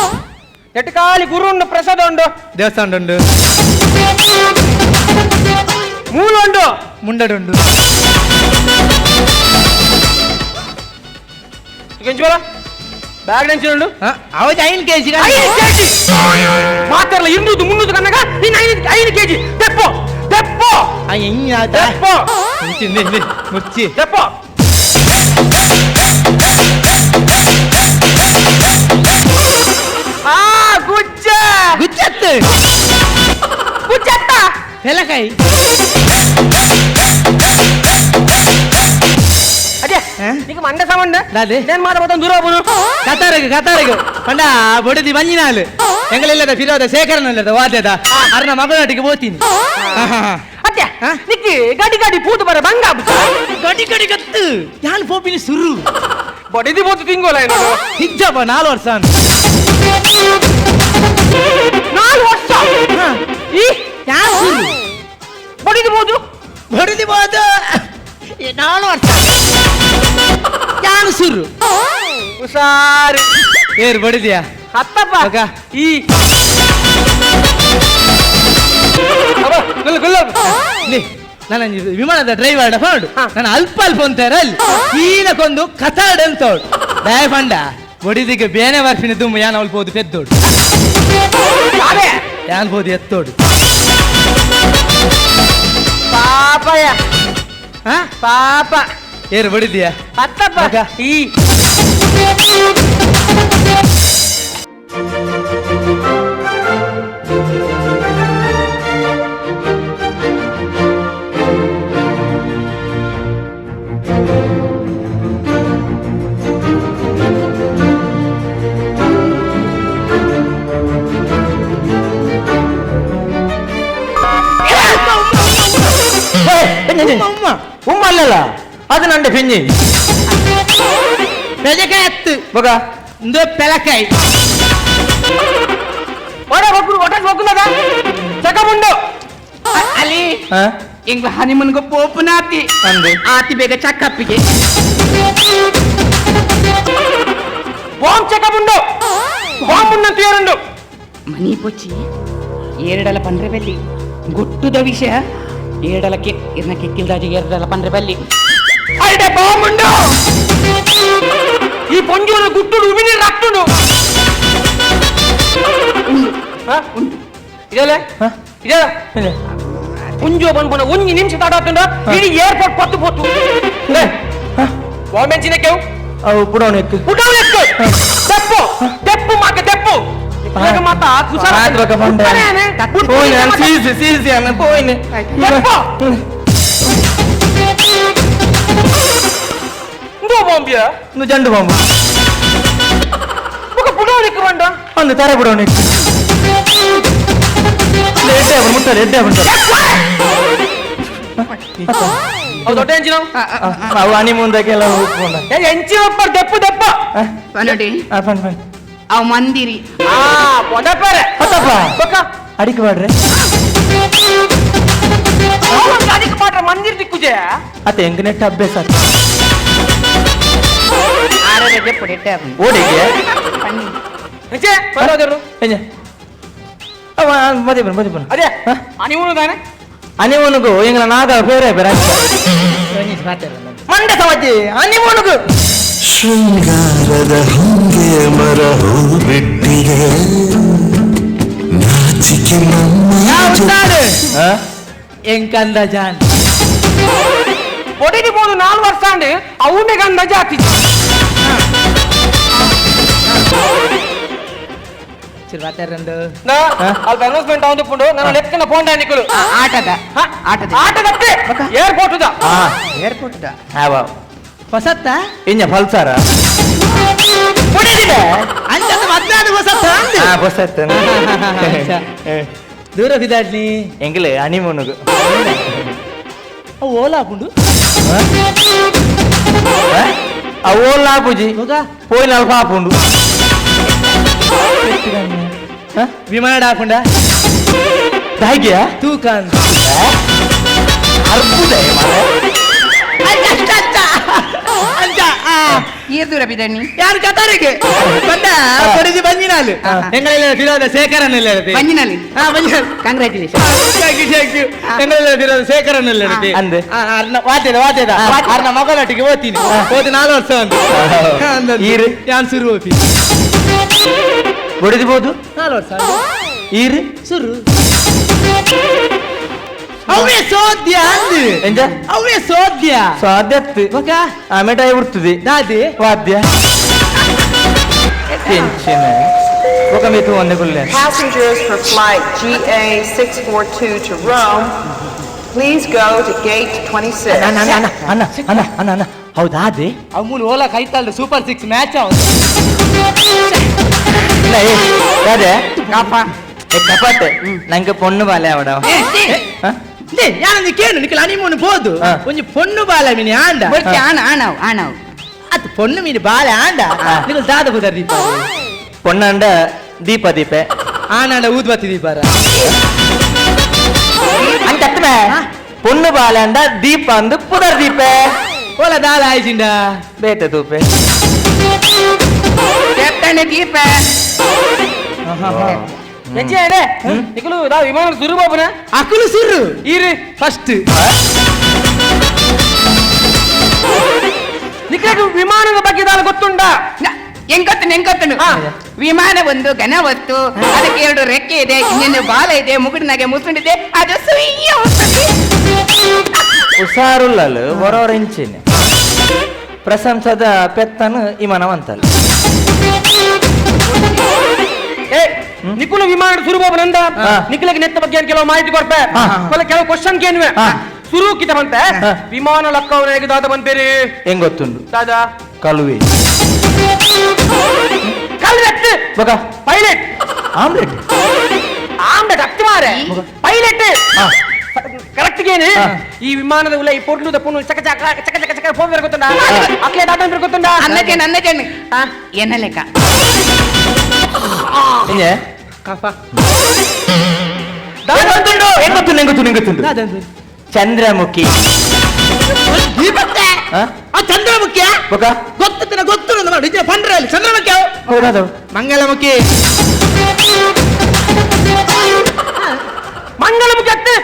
ಎಟ್ಟಕಾಲಿ ಗುರು ಉಂಡು ಪ್ರಸಾದ ಉಂಡು. ದೇವಸ್ಥಾನ ಉಂಡು. ಮೂಲ ಉಂಡು. ಮುಂಡಡುಂಡು. ಎಂಚುವಲ ಬ್ಯಾಗ್ ನೆಂಚು ಉಂಡು. ಅವಾಗ 5 ಕೆಜಿ. 5 ಕೆಜಿ ಮಾತಾಡಲ್ಲ 200 300 ಕನ್ನಗ ನೀನು 5 ಕೆಜಿ ತೆಪ್ಪೋ ತೆಪ್ಪೋ ತೆಪ್ಪೋ ಮುಚ್ಚಿ ತೆಪ್ಪೋ. ಆ ಗುಜ್ಜ ಗುಜ್ಜತ್ತು ಗುಜ್ಜತ್ತ ಪೆಲಕಾಯಿ. ಅದೇ ನಿಂಗೆ ಮಂಡ ಸಾಮಂಡ ದಾದೆ? నేను ಮಾತಾಡ್ಬೋದು ದೂರ ಹೋಗ್ಬೋದು. ಕತಾರಗು ಕತಾರಗು ಪಂಡ ಬೊಡದಿ ಮಂಜಿನಾಲು ಎಂಗಲೆಲ್ಲದ ಫಿರೋದ ಶೇಖರನಲ್ಲದ ವಾದ್ಯದ ಅರ್ನ ಮಗನಾಟಿಗೆ ಬೋತೀನಿ. ಅತ್ತೆ ನಿಕ್ಕಿ ಗಡಿ ಗಡಿ ಪೂತು ಬರ ಬಂಗ ಗಡಿ ಗಡಿ ಗತ್ತು ಯಾನ್ ಪೋಪಿನಿ ಸುರು ಬಡಿದಿ ಬೋತು ತಿಂಗೋಲ ಏನು ಹಿಜ್ಜಪ್ಪ 4 ವರ್ಷ 4 ವರ್ಷ ಈ ಯಾನ್ ಸುರು ಬಡಿದಿ ಬೋದು ಬಡಿದಿ ಬೋದು 4 ವರ್ಷ ಯಾನ್ ಸುರು ಹುಷಾರು ಏರ್ ಬಡಿದ್ಯಾ ಅತ್ತಪ್ಪ ಮಗ. ಈ ಅಬ್ಬ, ಗುಲ್ಲು ಗುಲ್ಲು ಲೇ ನನ್ನ ವಿಮಾನದ ಡ್ರೈವರ್ ಫೋನ್ ನಾನು ಅಲ್ಪ ಅಲ್ಪ ಅಂತಾರೆ ಅಲ್ಲಿ ಸೀದಕ್ಕೊಂದು ಕತಾಡ್ ಅಂತ ದಯ ಪಂಡ ಒಡಿದಿಗೆ ಬೇನೆ ಬರ್ಫಿನ ದುಮ್ಮು ಯಾನ್ ಅಲ್ಪ ಹೋದು ಪೆದ್ದೋಡು ಯಾನ್ ಹೋದು ಎತ್ತೋಡು ಪಾಪಯ ಪಾಪ ಏರು ಬಡಿದ್ಯಾ ಅತ್ತಪ್ಪ ಈ ಉಮ್ಮ ಅಲ್ಲಲ್ಲ ಅದು ನಂಡೆ ಪಿಂಜಿ ಬೆಜಕಾಯಿ ಅತ್ತು ಬಗ ಇಂದು ಪೆಲಕಾಯಿ ಚಕಮುಂಡು ಅಲ್ಲಿ ಎಂಗ್ಲ ಹನಿಮನ್ಗ ಪೋಪುನಾತಿ ಆತಿ ಬೇಗ ಚಕ್ಕಪ್ಪಿಗೆ ಬಾಂಬ್ ಚಕಮುಂಡು ಬಾಂಬ್ ಉಂಡಂತ ಏರುಂಡು ಮನಿ ಪೊಚ್ಚಿ ಏರಡಲ ಪಂಡ್ರೆ ಬಲ್ಲಿ ಗುಟ್ಟುದ ವಿಷಯ ಏರಡಲಕ್ಕೆ ಇರ್ನ ಕೆಕ್ಕಿಲ್ದಾಜಿ ಏರಡಲ ಪಂಡ್ರೆ ಬಲ್ಲಿ ಅಡೆ ಬಾಂಬ್ ಉಂಡು ಈ ಪೊಂಜುನ ಗುಟ್ಟುಡು ಉಮಿನೀರು ರಕ್ತುಂಡು ಇದೆಲ್ಲ ಇದೆಲ್ಲ ಪುಂಜೋ ಬಂದ್ಪುನ ಒಂಜಿ ನಿಮಿಷ ತಡ ಇಡೀ ಏರ್ಪೋರ್ಟ್ ಪತ್ತು ಪೊತ್ತು ಬಾಂಬ್ ಎಂಚಿನ ಕೆವು ಅವು ಪುಡವಣೆಕ್ಕು ಪುಡವಣೆಕ್ಕು ತೆಪ್ಪು ತೆಪ್ಪು ಮಾಕ ತೆಪ್ಪು ಮಾತ ಸೀಸಿ ಸೀಸಿ ಅನ್ನ ಪೋಯಿನೆ ತೆಪ್ಪು ಇಂದು ಬಾಂಬಿಯ ಇಂದು ಜಂಡು ಬಾಂಬು ಬೊಕ ಪುಡವಣೆಕ್ಕು ಬಂಡ ಅಂದು ತಾರೆ ಪುಡವಣೆಕ್ಕು ಎಡ್ಡೆ ಮುಟ್ಟಾರೆ ಎಡ್ಡೆ ಮುಟ್ಟಾರೆ ಅವು ದೊಡ್ಡ ಎಂಚಿನ ಅವು ಹನಿ ಮುಂದಕ್ಕೆಲ್ಲ ಹೋಗ್ಕೊಂಡ ಎಂಚಿನ ದೆಪ್ಪು ದೆಪ್ಪ ಪನಡಿ ಫನ್ ಫನ್ ಅವು ಮಂದಿರಿ ಆ ಪೊದಪರೆ ಅತ್ತಪ್ಪ ಬೊಕ ಅಡಿಕೆ ಮಾಡ್ರೆ ಅಡಿಕೆ ಮಾಡ್ರೆ ಮಂದಿರ ದಿಕ್ಕುಜೆ ಅತ್ತ ಹೆಂಗ್ ನೆಟ್ಟ ಅಭ್ಯಾಸ ಓಡಿಗೆ ಮದಿ ಬನ್ ಮದಿ ಬನ್ ಅದೇ ಅನಿಮೂನು ತಾನೆ ಅನಿಮೂನುಗು ಎಂಗ್ಲ ನಾಗ ಬೇರೆ ಬೇರೆ ಮಂಡ ಸಮಾಜಿ ಅನಿಮೂನುಗು ಶೃಂಗಾರದ ಹೊಂಗೆ ಮರ ಹೂ ಬಿಟ್ಟಿದೆ ನಾಚಿಕೆ ನಮ್ಮ ಎಂಕಂದ ಜಾನ್ ಒಡಿದಿ ಬೋದು 4 ವರ್ಷ ಅಂಡ್ ಅವನೇ ಗಂಧ ಜಾತಿ ಅಲ್ಪ ಅನೌನ್ಸ್ಮೆಂಟ್ ಅವನು ಪುಂಡು ನಾನು ಲೆಕ್ಕನ ಫೋನ್ ನಿಕ್ಕಲು ಆಟದ ಆಟದ ಆಟದಕ್ಕೆ ಏರ್ಪೋರ್ಟ್ ಏರ್ಪೋರ್ಟ್ ಹೊಸತ್ತ ಇಂಜ ಪಲ್ಸಾರ ಅಂಚದ ಮದ್ನಾದ ಹೊಸತ್ತ ಹೊಸತ್ತ ದೂರ ಬಿದಾಡ್ಲಿ ಎಂಗ್ಲೆ ಹನಿಮೂನುಗು ಓಲಾ ಪುಂಡು ಓಲಾ ಪೂಜಿ ಪೋಯಿನ ಅಲ್ಪ ಆಪುಂಡು ವಿಮಾನ ಹಾಕೊಂಡ ದಾಗಿಯ ತೂಕ ಅರ್ಬುದ ಏರ್ ದೂರ ಬಿದಣ್ಣಿ ಯಾರು ಕತಾರಿಗೆ ಬಂದ ಕೊಡಿದಿ ಬಂಜಿನಾಲು ಎಂಗಳೆಲ್ಲ ಫಿರೋದ ಶೇಖರನ್ ಎಲ್ಲ ಬಂಜಿನಲ್ಲಿ ಬಂಜಿನಾಲ್ congratulation thank you thank you ಎಂಗಳೆಲ್ಲ ಫಿರೋದ ಶೇಖರನ್ ಎಲ್ಲ ಅಂದೆ ಅರ್ನ ವಾದ್ಯದ ವಾದ್ಯದ ಅರ್ನ ಮಗನೊಟ್ಟಿಗೆ ಓದ್ತೀನಿ ಓದಿ 4 ವರ್ಷ ಅಂದು ಈರು ಯಾನ್ ಸುರು ಓಪಿ ಬಡಿದಿಬೋದು 4 ವರ್ಷ ಈರು ಸುರು ಅವೇ ಸೋದ್ಯ ಅಂದು ಎಂಜ ಅವೇ ಸೋದ್ಯ ಸಾಧ್ಯತ್ತು ಬೊಕ ಆಮೇಟಾಯಿ ಬಿಡ್ತದೆ ದಾದಿ ವಾದ್ಯ ಟೆನ್ಷನ್ ಬೊಕ ಮೇತು ಒಂದೇ ಗುಲ್ಲೆ Passengers for flight GA642 to Rome, please go to gate 26. ಅಣ್ಣ ಅಣ್ಣ ಅಣ್ಣ ಅಣ್ಣ ಅಣ್ಣ ಅಣ್ಣ ಹೌದಾ ಅದೇ ಅವ್ ಮೂಲ ಓಲಾ ಕೈತಾಲ್ದು ಸೂಪರ್ 6 ಮ್ಯಾಚ್ ಅವ ಇಲ್ಲ ಏ ಅದೇ ಕಾಪ ಏ ಕಪಾಟೆ ನಂಗೆ ಪೊಣ್ಣು ಬಾಲೆ ಅವಡ ಯಾನಂದು ಕೇಳು ನಿಖಲ್ ಹನಿಮೂನ್ ಪೋದು ಒಂಜಿ ಪೊಣ್ಣು ಬಾಲೆ ಮೀನಿ ಆಂಡ ಆಣ ಆಣವು ಆಣವು ಅದು ಪೊಣ್ಣು ಮೀನಿ ಬಾಲೆ ಆಂಡ ನಿಖಲ್ ದಾದ ಬುದರ್ ದೀಪ ಪೊಣ್ಣಂಡ ದೀಪ ದೀಪೆ ಆನಾಂಡ ಊದ್ಬತ್ತಿ ದೀಪಾರ ಅಂಕತ್ಮೆ ಪೊಣ್ಣು ಬಾಲೆ ಅಂಡ ದೀಪ ಅಂದು ಪುದರ್ ದೀಪೆ ಓಲ ದಾಲ ಆಯ್ಚಿಂಡ ಬೇತೆ ತೂಪೆ ದೀಪ ನಿಖಲು ವಿಮಾನ ಸುರು ಬಾಬುನ ಅಕುಲು ಸುರು ಈರು ಫಸ್ಟ್ ನಿಕ್ಲೆಗ್ ವಿಮಾನದ ಬಗ್ಗೆ ದಾಲ ಗೊತ್ತುಂಡ? ಎಂಗೊತ್ತುಂಡು ಎಂಗೊತ್ತುಂಡು. ವಿಮಾನ ಒಂದು ಘನ ವಸ್ತು, ಅದಕ್ಕೆ ಎರಡು ರೆಕ್ಕೆ ಇದೆ, ಇನ್ನೊಂದು ಬಾಲ ಇದೆ, ಮುಗುಡಿನಾಗೆ ಮುಸುಂಡಿದೆ, ಅದು ಸುಯ್ಯ ಹೋಗ್ತದೆ. ಹುಷಾರುಲ್ಲಲು ಹೊರವರ ಇಂಚಿನ ಪ್ರಶಂಸದ ಪೆತ್ತನು ಇಮನವಂತಲ್ಲ. ಏ ನಿಕುಲು ವಿಮಾನ ಸುರುಬೋಬನಂದ ನಿಖಲಗೆ ನೆತ್ತ ಬಗ್ಗೆ ಕೆಲವು ಮಾಹಿತಿ ಕೊಡ್ಪೆ, ಕೆಲವು ಕ್ವಶನ್ ಕೇನ್ವೆ ಸುರುಕಿತ ಬಂತೆ. ವಿಮಾನ ಲಕ್ಕವನಾಗಿ ದಾದ ಬಂತೇರಿ ಹೆಂಗ್ ಗೊತ್ತುಂಡು? ದಾದಾ ಕಲುವೆ ಕಲ್ವೆತ್ತು ಬಗ ಪೈಲಟ್ ಆಮ್ಲೆಟ್ ಆಮ್ಲೆಟ್ ಅಕ್ತಿ ಮಾರೆ ಪೈಲಟ್ ಕರೆಕ್ಟ್ ಗೇನು. ಈ ವಿಮಾನದ ಉಲ್ಲ ಈ ಪೊರ್ಲುದ ಪುಣ್ಣು ಚಕ ಚಕ ಚಕ ಚಕ ಚಕ ಫೋನ್ ಗೊತ್ತುಂಡ? ಅಕ್ಲೆ ದಾದ ಗೊತ್ತುಂಡ? ಅನ್ನಜೇನು ಅನ್ನಜೇನು ಎನ್ನ ಲೆಕ್ಕ ಕಫ ಹೆಂಗೊತ್ತುಂಡು? ಚಂದ್ರಮುಖಿ. ಚಂದ್ರಮುಖಿ ಗೊತ್ತಿನ ಗೊತ್ತು ಚಂದ್ರಮುಖಿ ಮಂಗಲಮುಖಿ ಮಂಗಲಮುಖಿ ಅತ್ತೆ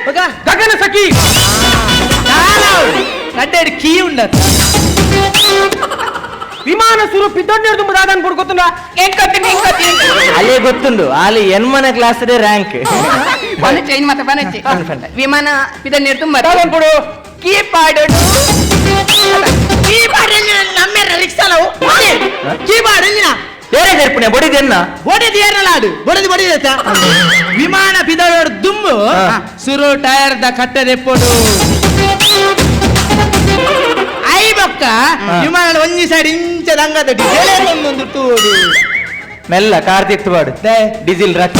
ಗಗನ ಸಖಿ ಕಡ್ಡಾಡಿ ಕೀ ಉಂಡ. ವಿಮಾನ ಸುರು ಪಿದ್ದೊಡ್ಡ ದಾದಾನ್ ಪುಡ್ ಗೊತ್ತುಂಡ? ಅಲ್ಲೇ ಗೊತ್ತುಂಡು, ಅಲ್ಲಿ ಎನ್ಮನ ಕ್ಲಾಸ್ ರ್ಯಾಂಕ್ ಬನಚೆ ಇನ್ ಮತ್ತೆ ಬನಚೆ ವಿಮಾನ ಪಿದಣ್ಣೀರು ತುಂಬ ದಾದಾನ್ ಪುಡು ಕೀ ಪಾಡು ಕೀ ಪಾಡು ನಮ್ಮೆರ ರಿಕ್ಷಾಲವು ಕೀ ಪಾಡು ಬೇರೆ ಜರ್ಪುಣೆ ಬೊಡಿದೆನ್ನ ಬೊಡಿದ ಏರಲಾಡು ಬೊಡಿದು ಬೊಡಿದ ವಿಮಾನ ಪಿದೋಡು ದುಮ್ಮು ಸುರು ಟೈರ್ the ಕಟ್ಟದೆಪ್ಪೋಡು I ಬೊಕ್ಕ ವಿಮಾನ ಒಂಜಿ ಸೈಡ್ ಇಂಚ ದಂಗದ ಡೀಸೆಲ್ ಒಂದೊಂದು ತೂಡು ಮೆಲ್ಲ ಕಾರ್ ತಿತ್ತು ಬಾಡು ಡೀಸೆಲ್ ರಕ್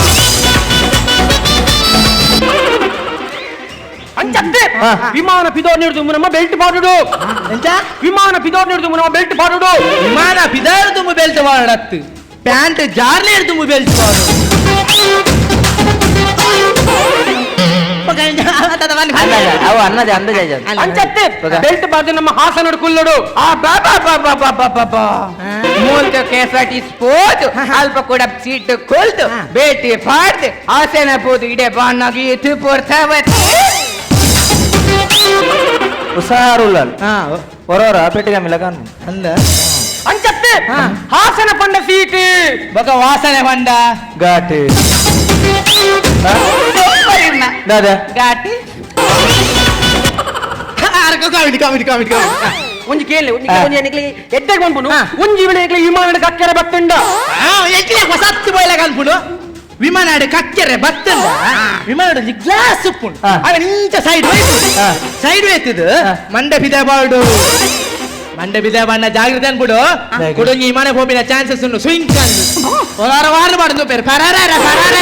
ಅಂಚತ್ತೆ. ವಿಮಾನ ಪಿದೋರ್ ನೀಡುದು ನಮ್ಮ ಬೆಲ್ಟ್ ಪಾಡುಡು. ಎಂತ? ವಿಮಾನ ಪಿದೋರ್ ನೀಡುದು ನಮ್ಮ ಬೆಲ್ಟ್ ಪಾಡುಡು. ವಿಮಾನ ಪಿದಾರು ತುಂಬ ಬೆಲ್ಟ್ ಪಾಡತ್ತು, ಪ್ಯಾಂಟ್ ಜಾರ್ಲಿ ತುಂಬ ಬೆಲ್ಟ್ ಪಾಡು. ಅಂಚತ್ತೆ ಬೆಲ್ಟ್ ಬಾರ್ದು ನಮ್ಮ ಹಾಸನ ಕುಲ್ಲಡು. ಆ ಬಾಬಾ ಬಾಬಾ ಬಾಬಾ ಬಾಬಾ ಮೂಲಕ ಕೆಎಸ್ಆರ್ಟಿಸಿ ಪೋದು ಅಲ್ಪ ಕೂಡ ಸೀಟ್ ಕೊಲ್ದು ಬೇಟಿ ಪಾಡ್ದು ಹಾಸನ ಪೋದು ಇಡೆ ಬಾಣಾಗಿ ಇತ್ತು ಪೋರ್ತಾವತ್ತೆ. ಹುಷಾರುಲ್ಲಲ್ ಹೊರವರ ಪೆಟ್ಟಿಗೆ ಮಿಲಗಾನ್ ಅಂದ ಅಂಚತ್ತೆ. ಹಾಸನ ಪಂಡ ಸೀಟ್ ಬೊಕ ವಾಸನೆ ಪಂಡ ಘಾಟ್ ದಾದಾ ghat comedy comedy comedy comedy ಒಂಜಿ ಕೇಳಿ ಒಂಜಿ ಒಂಜಿ ಎಡ್ಡೆಗ್ ಬಂದ್ಪುನು ಒಂಜಿ ವೇಳೆ ವಿಮಾನ ಕಕ್ಕೆರೆ ಬತ್ತುಂಡ ಎಕ್ಲೆ ಹೊಸತ್ತು ಬೋಯ್ಲಾಗ ಅನ್ಪುನು ವಿಮಾನ ಕಕ್ಕೆರೆ ಬತ್ತುಂಡ ವಿಮಾನ ಒಂಜಿ ಗ್ಲಾಸ್ ಉಪ್ಪುಂಡು ಅವನ ಇಂಚ ಸೈಡ್ ಸೈಡ್ ವೇತದು ಮಂಡೆ ಬಿದೆ ಬಾಡು ಮಂಡೆ ಬಿದೆ ಬಣ್ಣ ಜಾಗ್ರತೆ ಅನ್ಬಿಡು ಕುಡೊಂಜಿ ವಿಮಾನ ಹೋಗಿನ ಚಾನ್ಸಸ್ ಉಂಡು ಸ್ವಿಂಗ್ ವಾರ ವಾರ ಬಾಡು ಪೇರು ಪರಾರ ಪರಾರ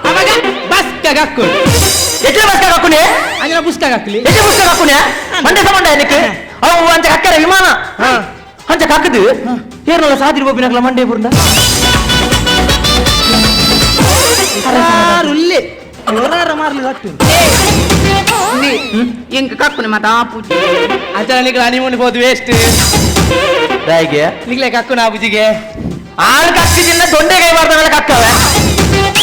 ಅವಾಗ ಬಸ್ ಕಕ್ಕು ಎಟ್ಲೆ ಬಸ್ ಕಕ್ಕುನೆ ಅಂಜನ ಪುಸ್ತಕ ಹಾಕ್ಲಿ ಎಟ್ಲೆ ಪುಸ್ತಕ ಹಾಕುನೆ ಮಂಡೆ ಸಂಬಂಧ ಏನಕ್ಕೆ ಅವು ಅಂಚ ಕಕ್ಕರೆ ವಿಮಾನ ಅಂಚ ಕಕ್ಕದು ಏರ್ನಲ್ಲ ಸಾದಿರಿ ಗೋಪಿನಕ್ಲ ಮಂಡೆ ಪುರ್ನ ಉಲ್ಲೆ ಹೊರಾರ ಮಾರ್ಲಿ ಕಟ್ಟು ಎಂಕ ಕಕ್ಕುನೆ ಮಾತಾ ಪೂಜೆ ಅಂಚ ನಿಕ್ಲ ಹನಿಮೂನ್ ಹೋದ್ ವೇಸ್ಟ್ ದಾಯಿಗೆ ನಿಕ್ಲೆ ಕಕ್ಕುನ ಆ ಪೂಜೆಗೆ ಆಳು ಕಕ್ಕಿದಿಲ್ಲ ದೊಂಡೆಗೆ ಬಾರ್ದ ಕಕ್ಕವೆ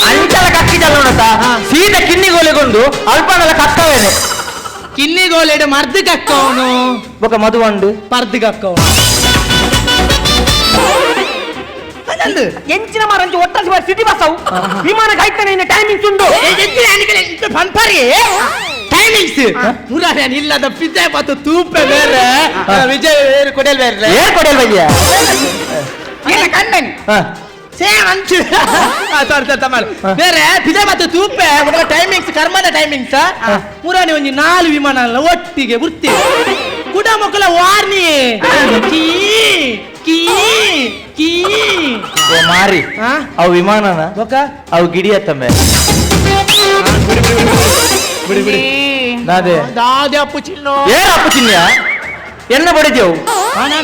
ಅಂಚಲ ಕಕ್ಕಿ ಚಲ್ಲೋಣತ ಸೀದಾ ಕಿನ್ನಿಗೋಲೆಗೊಂಡು ಅಲ್ಪನಲ ಕಕ್ಕವೇನೆ ಕಿನ್ನಿಗೋಲೆಡು ಮರ್ದು ಕಕ್ಕವನು ಬೊಕ ಮಧುವಂಡು ಪರ್ದು ಕಕ್ಕವನು ಎಂಚಿನ ಮಾರಂಚು ಒಟ್ಟಾಸಿ ಸಿಟಿ ಬಸ್ ಅವು ವಿಮಾನ ಗಾಯ್ತಾನೆ ಟೈಮಿಂಗ್ಸ್ ಉಂಡು ಪನ್ಪರಿ ಟೈಮಿಂಗ್ಸ್ ಮುರಾರಿ ಇಲ್ಲದ ಪಿಜ್ಜಾ ಮತ್ತು ತೂಪೆ ಬೇರೆ ವಿಜಯ್ ಬೇರೆ ಕೊಡಲ್ ಬೇರೆ ಏರ್ ಕೊಡಲ್ ಬಯ್ಯ ಕಣ್ಣನ್ ಸೇಮ್ ಅಂಚು ಸಾರಿ ಸಾರಿ ತಮಾಲ್ ಬೇರೆ ಪಿಜ್ಜಾ ಮತ್ತು ತೂಪೆ ಟೈಮಿಂಗ್ಸ್ ಕರ್ಮದ ಟೈಮಿಂಗ್ಸ್ ಮುರಾನಿ ಒಂಜಿ 4 ವಿಮಾನ ಒಟ್ಟಿಗೆ ಬುರ್ತಿ ಕುಡ ಮಕ್ಕಳ ವಾರ್ನಿ ಕೀ ಕೀ ಕೀ ಓ ಮಾರಿ ಅವು ವಿಮಾನನ ಅವು ಗಿಡಿಯತ್ತಮ್ಮೆ ಬಿಡಿ ಬಿಡಿ ನಾದೇ ದಾದೆ ಅಪ್ಪು ಚಿನ್ನೋ ಏನ್ ಅಪ್ಪು ಚಿನ್ಯ ಎನ್ನ ಬಡಿದೆವು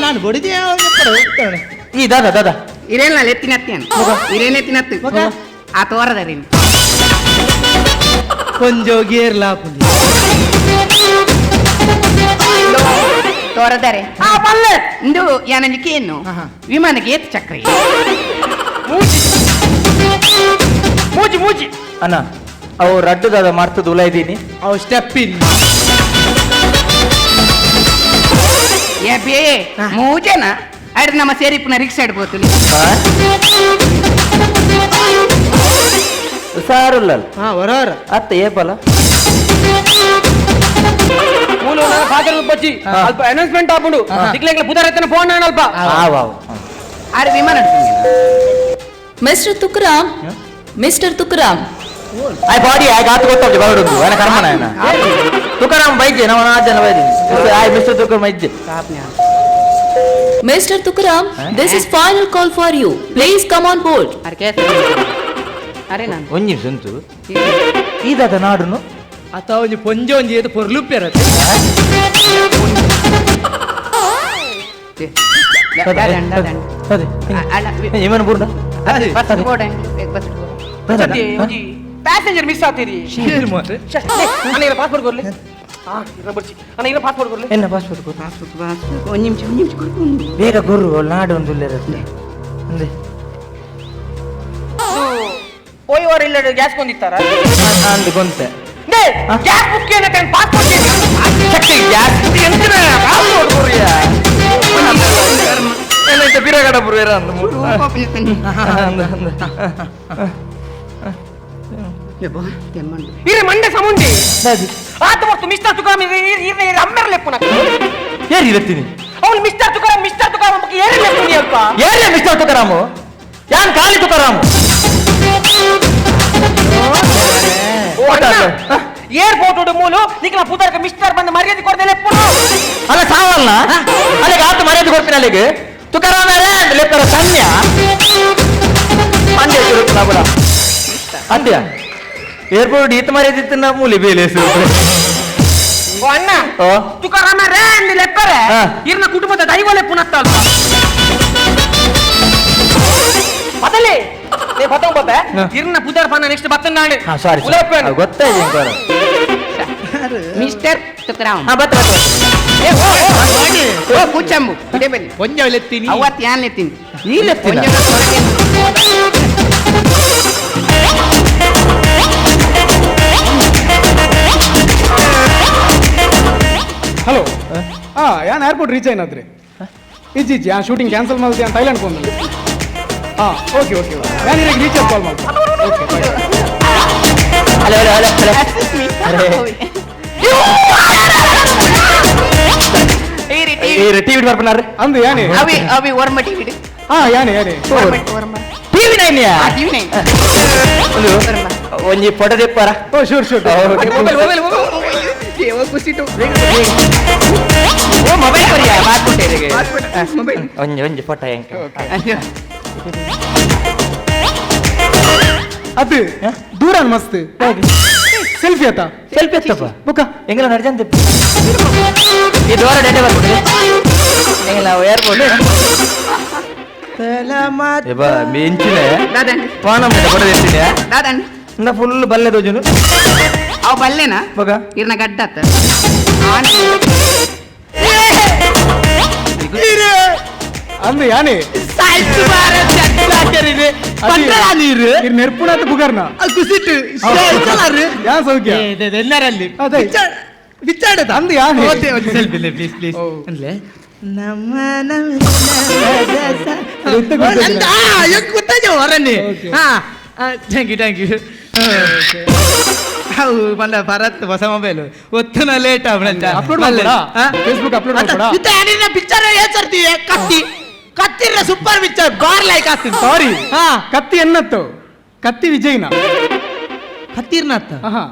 ನಾನು ಬಡಿದೆ ಈ ದಾದಾ ದಾದಾ ಇರೇನ ಎತ್ತಿನತ್ತೇನು ಇರೇನೆ ತಿನ್ನತ್ತು ಆ ತೋರದರಿ ಕೊಂಜೋ ಗೇರ್ಲಾ ತೋರದರೆ ಆ ಪಲ್ಲೆ ಇಂದು ಯಾನಂಜಿಕೆ ಏನು ವಿಮಾನಕ್ಕೆ ಏತ್ ಚಕ್ರ ಮೂಜಿ ಮೂಜಿ ಮೂಜಿ ಅಣ್ಣ ಅವು ರಡ್ಡುದಾದ ಮರ್ತದ ಉಲ ಇದ್ದೀನಿ ಅವು ಸ್ಟೆಪ್ ಇನ್ ಏ ಬೇ ಮೂಜನ ಅಡ್ ನಮ್ಮ ಸೇರಿಪ್ಪನ ರಿಕ್ಷಾ ಇಡ್ಬೋದು ಹುಷಾರುಲ್ಲ ಹಾ ಹೊರ ಅತ್ತ ಏಪಲ ಮೂಲು ಫಾದರ್ ಬಚ್ಚಿ ಅಲ್ಪ ಅನೌನ್ಸ್ಮೆಂಟ್ ಆಪುಂಡು ದಿಕ್ಲೆಂಗ್ಲ ಬುಧಾರ ಫೋನ್ ಅಲ್ಪ ಅರೆ ವಿಮಾನ ಮಿಸ್ಟರ್ ತುಕರಾಮ್ ಮಿಸ್ಟರ್ ತುಕರಾಮ್ ಆಯ್ ಬಾಡಿ ಆಯ್ ಗಾತು ಗೊತ್ತಾಗ್ತದೆ ಬರೋದು ಏನ ಕರ್ಮನ ಏನ ತುಕಾರಾಮ್ ಬೈಜೆ ನಮ್ಮ ನಾಜನ ಬೈಜೆ ಆಯ್ ಮಿಸ್ಟರ್ ತುಕಾರಾಮ್ ಬೈಜೆ mister Tukaram this is final call for you please come on board ಅರೆ ನಾನು ಒಂಜಿ ನಿಮಿಷ ಉಂಟು ಈದಾದ ನಾಡುನು ಅತ ಒಂಜಿ ಪೊಂಜೆ ಒಂಜಿ ಏತು ಪೊರ್ಲುಪ್ಪೆರ ಏಮನ್ ಬುರ್ಡ ಪ್ಯಾಸೆಂಜರ್ ಮಿಸ್ ಆಗ್ತೀರಿ ಅಣ್ಣ ಇಲ್ಲ ಪಾಸ್ಪೋರ್ಟ್ ಕೊರ್ಲಿ ಅಣ್ಣ ಇಲ್ಲ ಪಾಸ್ಪೋರ್ಟ್ ಕೊರ್ಲಿ ಎನ್ನ ಪಾಸ್ಪೋರ್ಟ್ ಕೊರು ಪಾಸ್ಪೋರ್ಟ್ ಒಂದು ನಿಮಿಷ ಒಂದು ನಿಮಿಷ ಕೊಡು ಬೇಗ ಕೊರು ನಾಡು ಒಂದು ಉಲ್ಲೇರತ್ತೆ ಅಂದೆ ಪೋಯಿ ವಾರ ಇಲ್ಲ ಗ್ಯಾಸ್ ಕೊಂದಿತ್ತಾರ ಅಂದು ಕೊಂತೆ ಗ್ಯಾಸ್ ಬುಕ್ ಏನಕ್ಕೆ passport gas ಎಂತ ಪಾಸ್ಪೋರ್ಟ್ ಕೊರಿಯಾ ಏನಂತ ಬಿರಗಡ ಬುರುವೇರ ಅಂದು ಇರೆ ಮಂಡೆ ಸಮುಂಡಿ ಆತ ಮತ್ತು ಮಿಸ್ಟರ್ ತುಕಾರಾಮ್ ಇರೆ ಅಮ್ಮೆರ್ ಲೆಪ್ಪುನ ಏರಿ ಇರತ್ತೀನಿ ಅವನು ಮಿಸ್ಟರ್ ತುಕಾರಾಮ್ ಮಿಸ್ಟರ್ ತುಕಾರಾಮ್ ಬಗ್ಗೆ ಏರಿ ಲೆಪ್ಪುನಿ ಅಲ್ಪ ಏರಿ ಮಿಸ್ಟರ್ ತುಕಾರಾಮು ಯಾನ್ ಖಾಲಿ ತುಕಾರಾಮು ಏರ್ಪೋರ್ಟ್ ಮೂಲು ನಿಖಲ ಪುದರ್ಕ ಮಿಸ್ಟರ್ ಬಂದ ಮರ್ಯಾದೆ ಕೊಡ್ದೆ ಲೆಪ್ಪುನು ಅಲ್ಲ ಸಾವಲ್ಲ ಅಲ್ಲಿಗೆ ಆತ ಮರ್ಯಾದೆ ಕೊಡ್ತೀನಿ ಅಲ್ಲಿಗೆ ತುಕಾರಾಮ್ ಲೆಪ್ಪರ ಸನ್ಯ ಮಂಡ್ಯ ತಿರುಪುನ ಅಂದ್ಯ ಏರ್ಪೋರ್ಟ್ ಈತ ಮರ್ಯಾದೆ ಇತ್ತು ಮೂಲಿ ಬೇಲೆ ಅಣ್ಣ ತುಕಾರಾಮ ರೇ ಅಂದ್ ಲೆಪ್ಪರೆ ಇರ್ನ ಕುಟುಂಬದ ದೈವ ಲೆಪ್ಪುನತ್ತ ಅಲ್ಪ ಬದಲಿ ನೇ ಬತ್ತಂಗ್ ಬಬ್ಬೆ ಇರ್ನ ಪುದರ್ ಪನ್ನ ನೆಕ್ಸ್ಟ್ ಬತ್ತನ್ ನಾಡು ಸಾರಿ ಗೊತ್ತಾಯ್ತು ಮಿಸ್ಟರ್ ತುಕಾರಾಮ್ ಬತ್ತ ಓ ಕೂಚಂಬು ಇದೇ ಬನ್ನಿ ಒಂಜೆ ಲೆತ್ತೀನಿ ಅವತ್ತು ಯಾನ್ ಲೆತ್ತೀನಿ ಈ ಲೆತ್ತೀನಿ ಹಲೋ ಹಾ ಯಾನ್ ಏರ್ಪೋರ್ಟ್ ರೀಚ್ అయినದ್ರಿ ಇಜ್ಜಿ ಇಜ್ಜಿ ಆ ಶೂಟಿಂಗ್ ಕ್ಯಾನ್ಸಲ್ ಮಾಡ್ತಿ ಅಂತ ಥೈಲ್ಯಾಂಡ್ ಕೊಂದು ಹಾ ಓಕೆ ಓಕೆ ನಾನು ಇವಾಗ ರೀಚ್ ಕಾಲ್ ಮಾಡ್ತೀನಿ okay hello hello hello TV ಬರ್ಪನಾರ್ರಿ ಅಂದು ಯಾನೆ ಅವಿ ಅವಿ ವರ್ಮ ಟಿವಿ ಹಾ ಯಾನೆ ಯಾನೆ ಟಿವಿ ನೈನ್ಯಾ ಟಿವಿ ನೈನ್ ಒಂಜಿ ಫೋಟೋ ತೆಪ್ಪಾರ ಓ sure sure mobile mobile ದೇವ ಖುಷಿಟು ಓ ಮೊಬೈಲ್ ಕೊರಿಯಾ ಮಾತ್ಕೊಟ್ಟೆ ಮೊಬೈಲ್ ಒಂಜಿ ಒಂಜಿ ಫೋಟೋ ಹೆಂಗೆ ಅದು ದೂರ ಮಸ್ತ್ ಸೆಲ್ಫಿ ಆತ ಸೆಲ್ಫಿ ಆತಪ್ಪ ಬುಕ್ಕ ಎಂಗಲ ನಡ್ಜಂತೆ ಈ ದ್ವಾರ ಡೇಟೆ ಬರ್ಬೋದು ಎಂಗಲ ಏರ್ಪೋರ್ಟ್ ಬಾ ಮಿಂಚಿನೆ ಪಾನ ಫೋಟೋ ತೆತ್ತೀನಿ ದಾದಂಡಿ ಇನ್ನ ಫುಲ್ ಬಲ್ಲೆ ದೋಜುನು ಅವು ಬಲ್ಲೆನಾ ಬಗ ಇರ್ನ ಗಡ್ಡತ್ತ ಅಂದು ಯಾನೆ ನೆರ್ಪುಣಾತ ಬುಗರ್ನ ಕುಸಿಟ್ಟು ಯಾ ಸೌಖ್ಯ ಎಲ್ಲರಲ್ಲಿ ಅದೇ ಅಂದು ಯಾನೆ selfie please please ಅಂದ್ರೆ ನಮ್ಮ ಗೊತ್ತಾಜ ಹೊರನ್ನಿ ಹಾ thank you thank you ಅವು ಬಂದ ಭರತ್ ಹೊಸ ಮೊಬೈಲ್ ಒತ್ತನ ಲೇಟ್ ಅಪ್ಲೋಡ್ ಮಾಡ್ಬೋದಾ? ಫೇಸ್ಬುಕ್ ಅಪ್ಲೋಡ್ ಮಾಡ್ಬೋದಾ? ಪಿಕ್ಚರ್ ಏನ್ ಕತ್ತಿ ಕತ್ತಿರ super picture bar like ಆಗ್ತೀನಿ ಸಾರಿ ಕತ್ತಿ ಎನ್ನತ್ತು ಕತ್ತಿ ವಿಜಯ್ನ ಕತ್ತಿರ್ನತ್ತ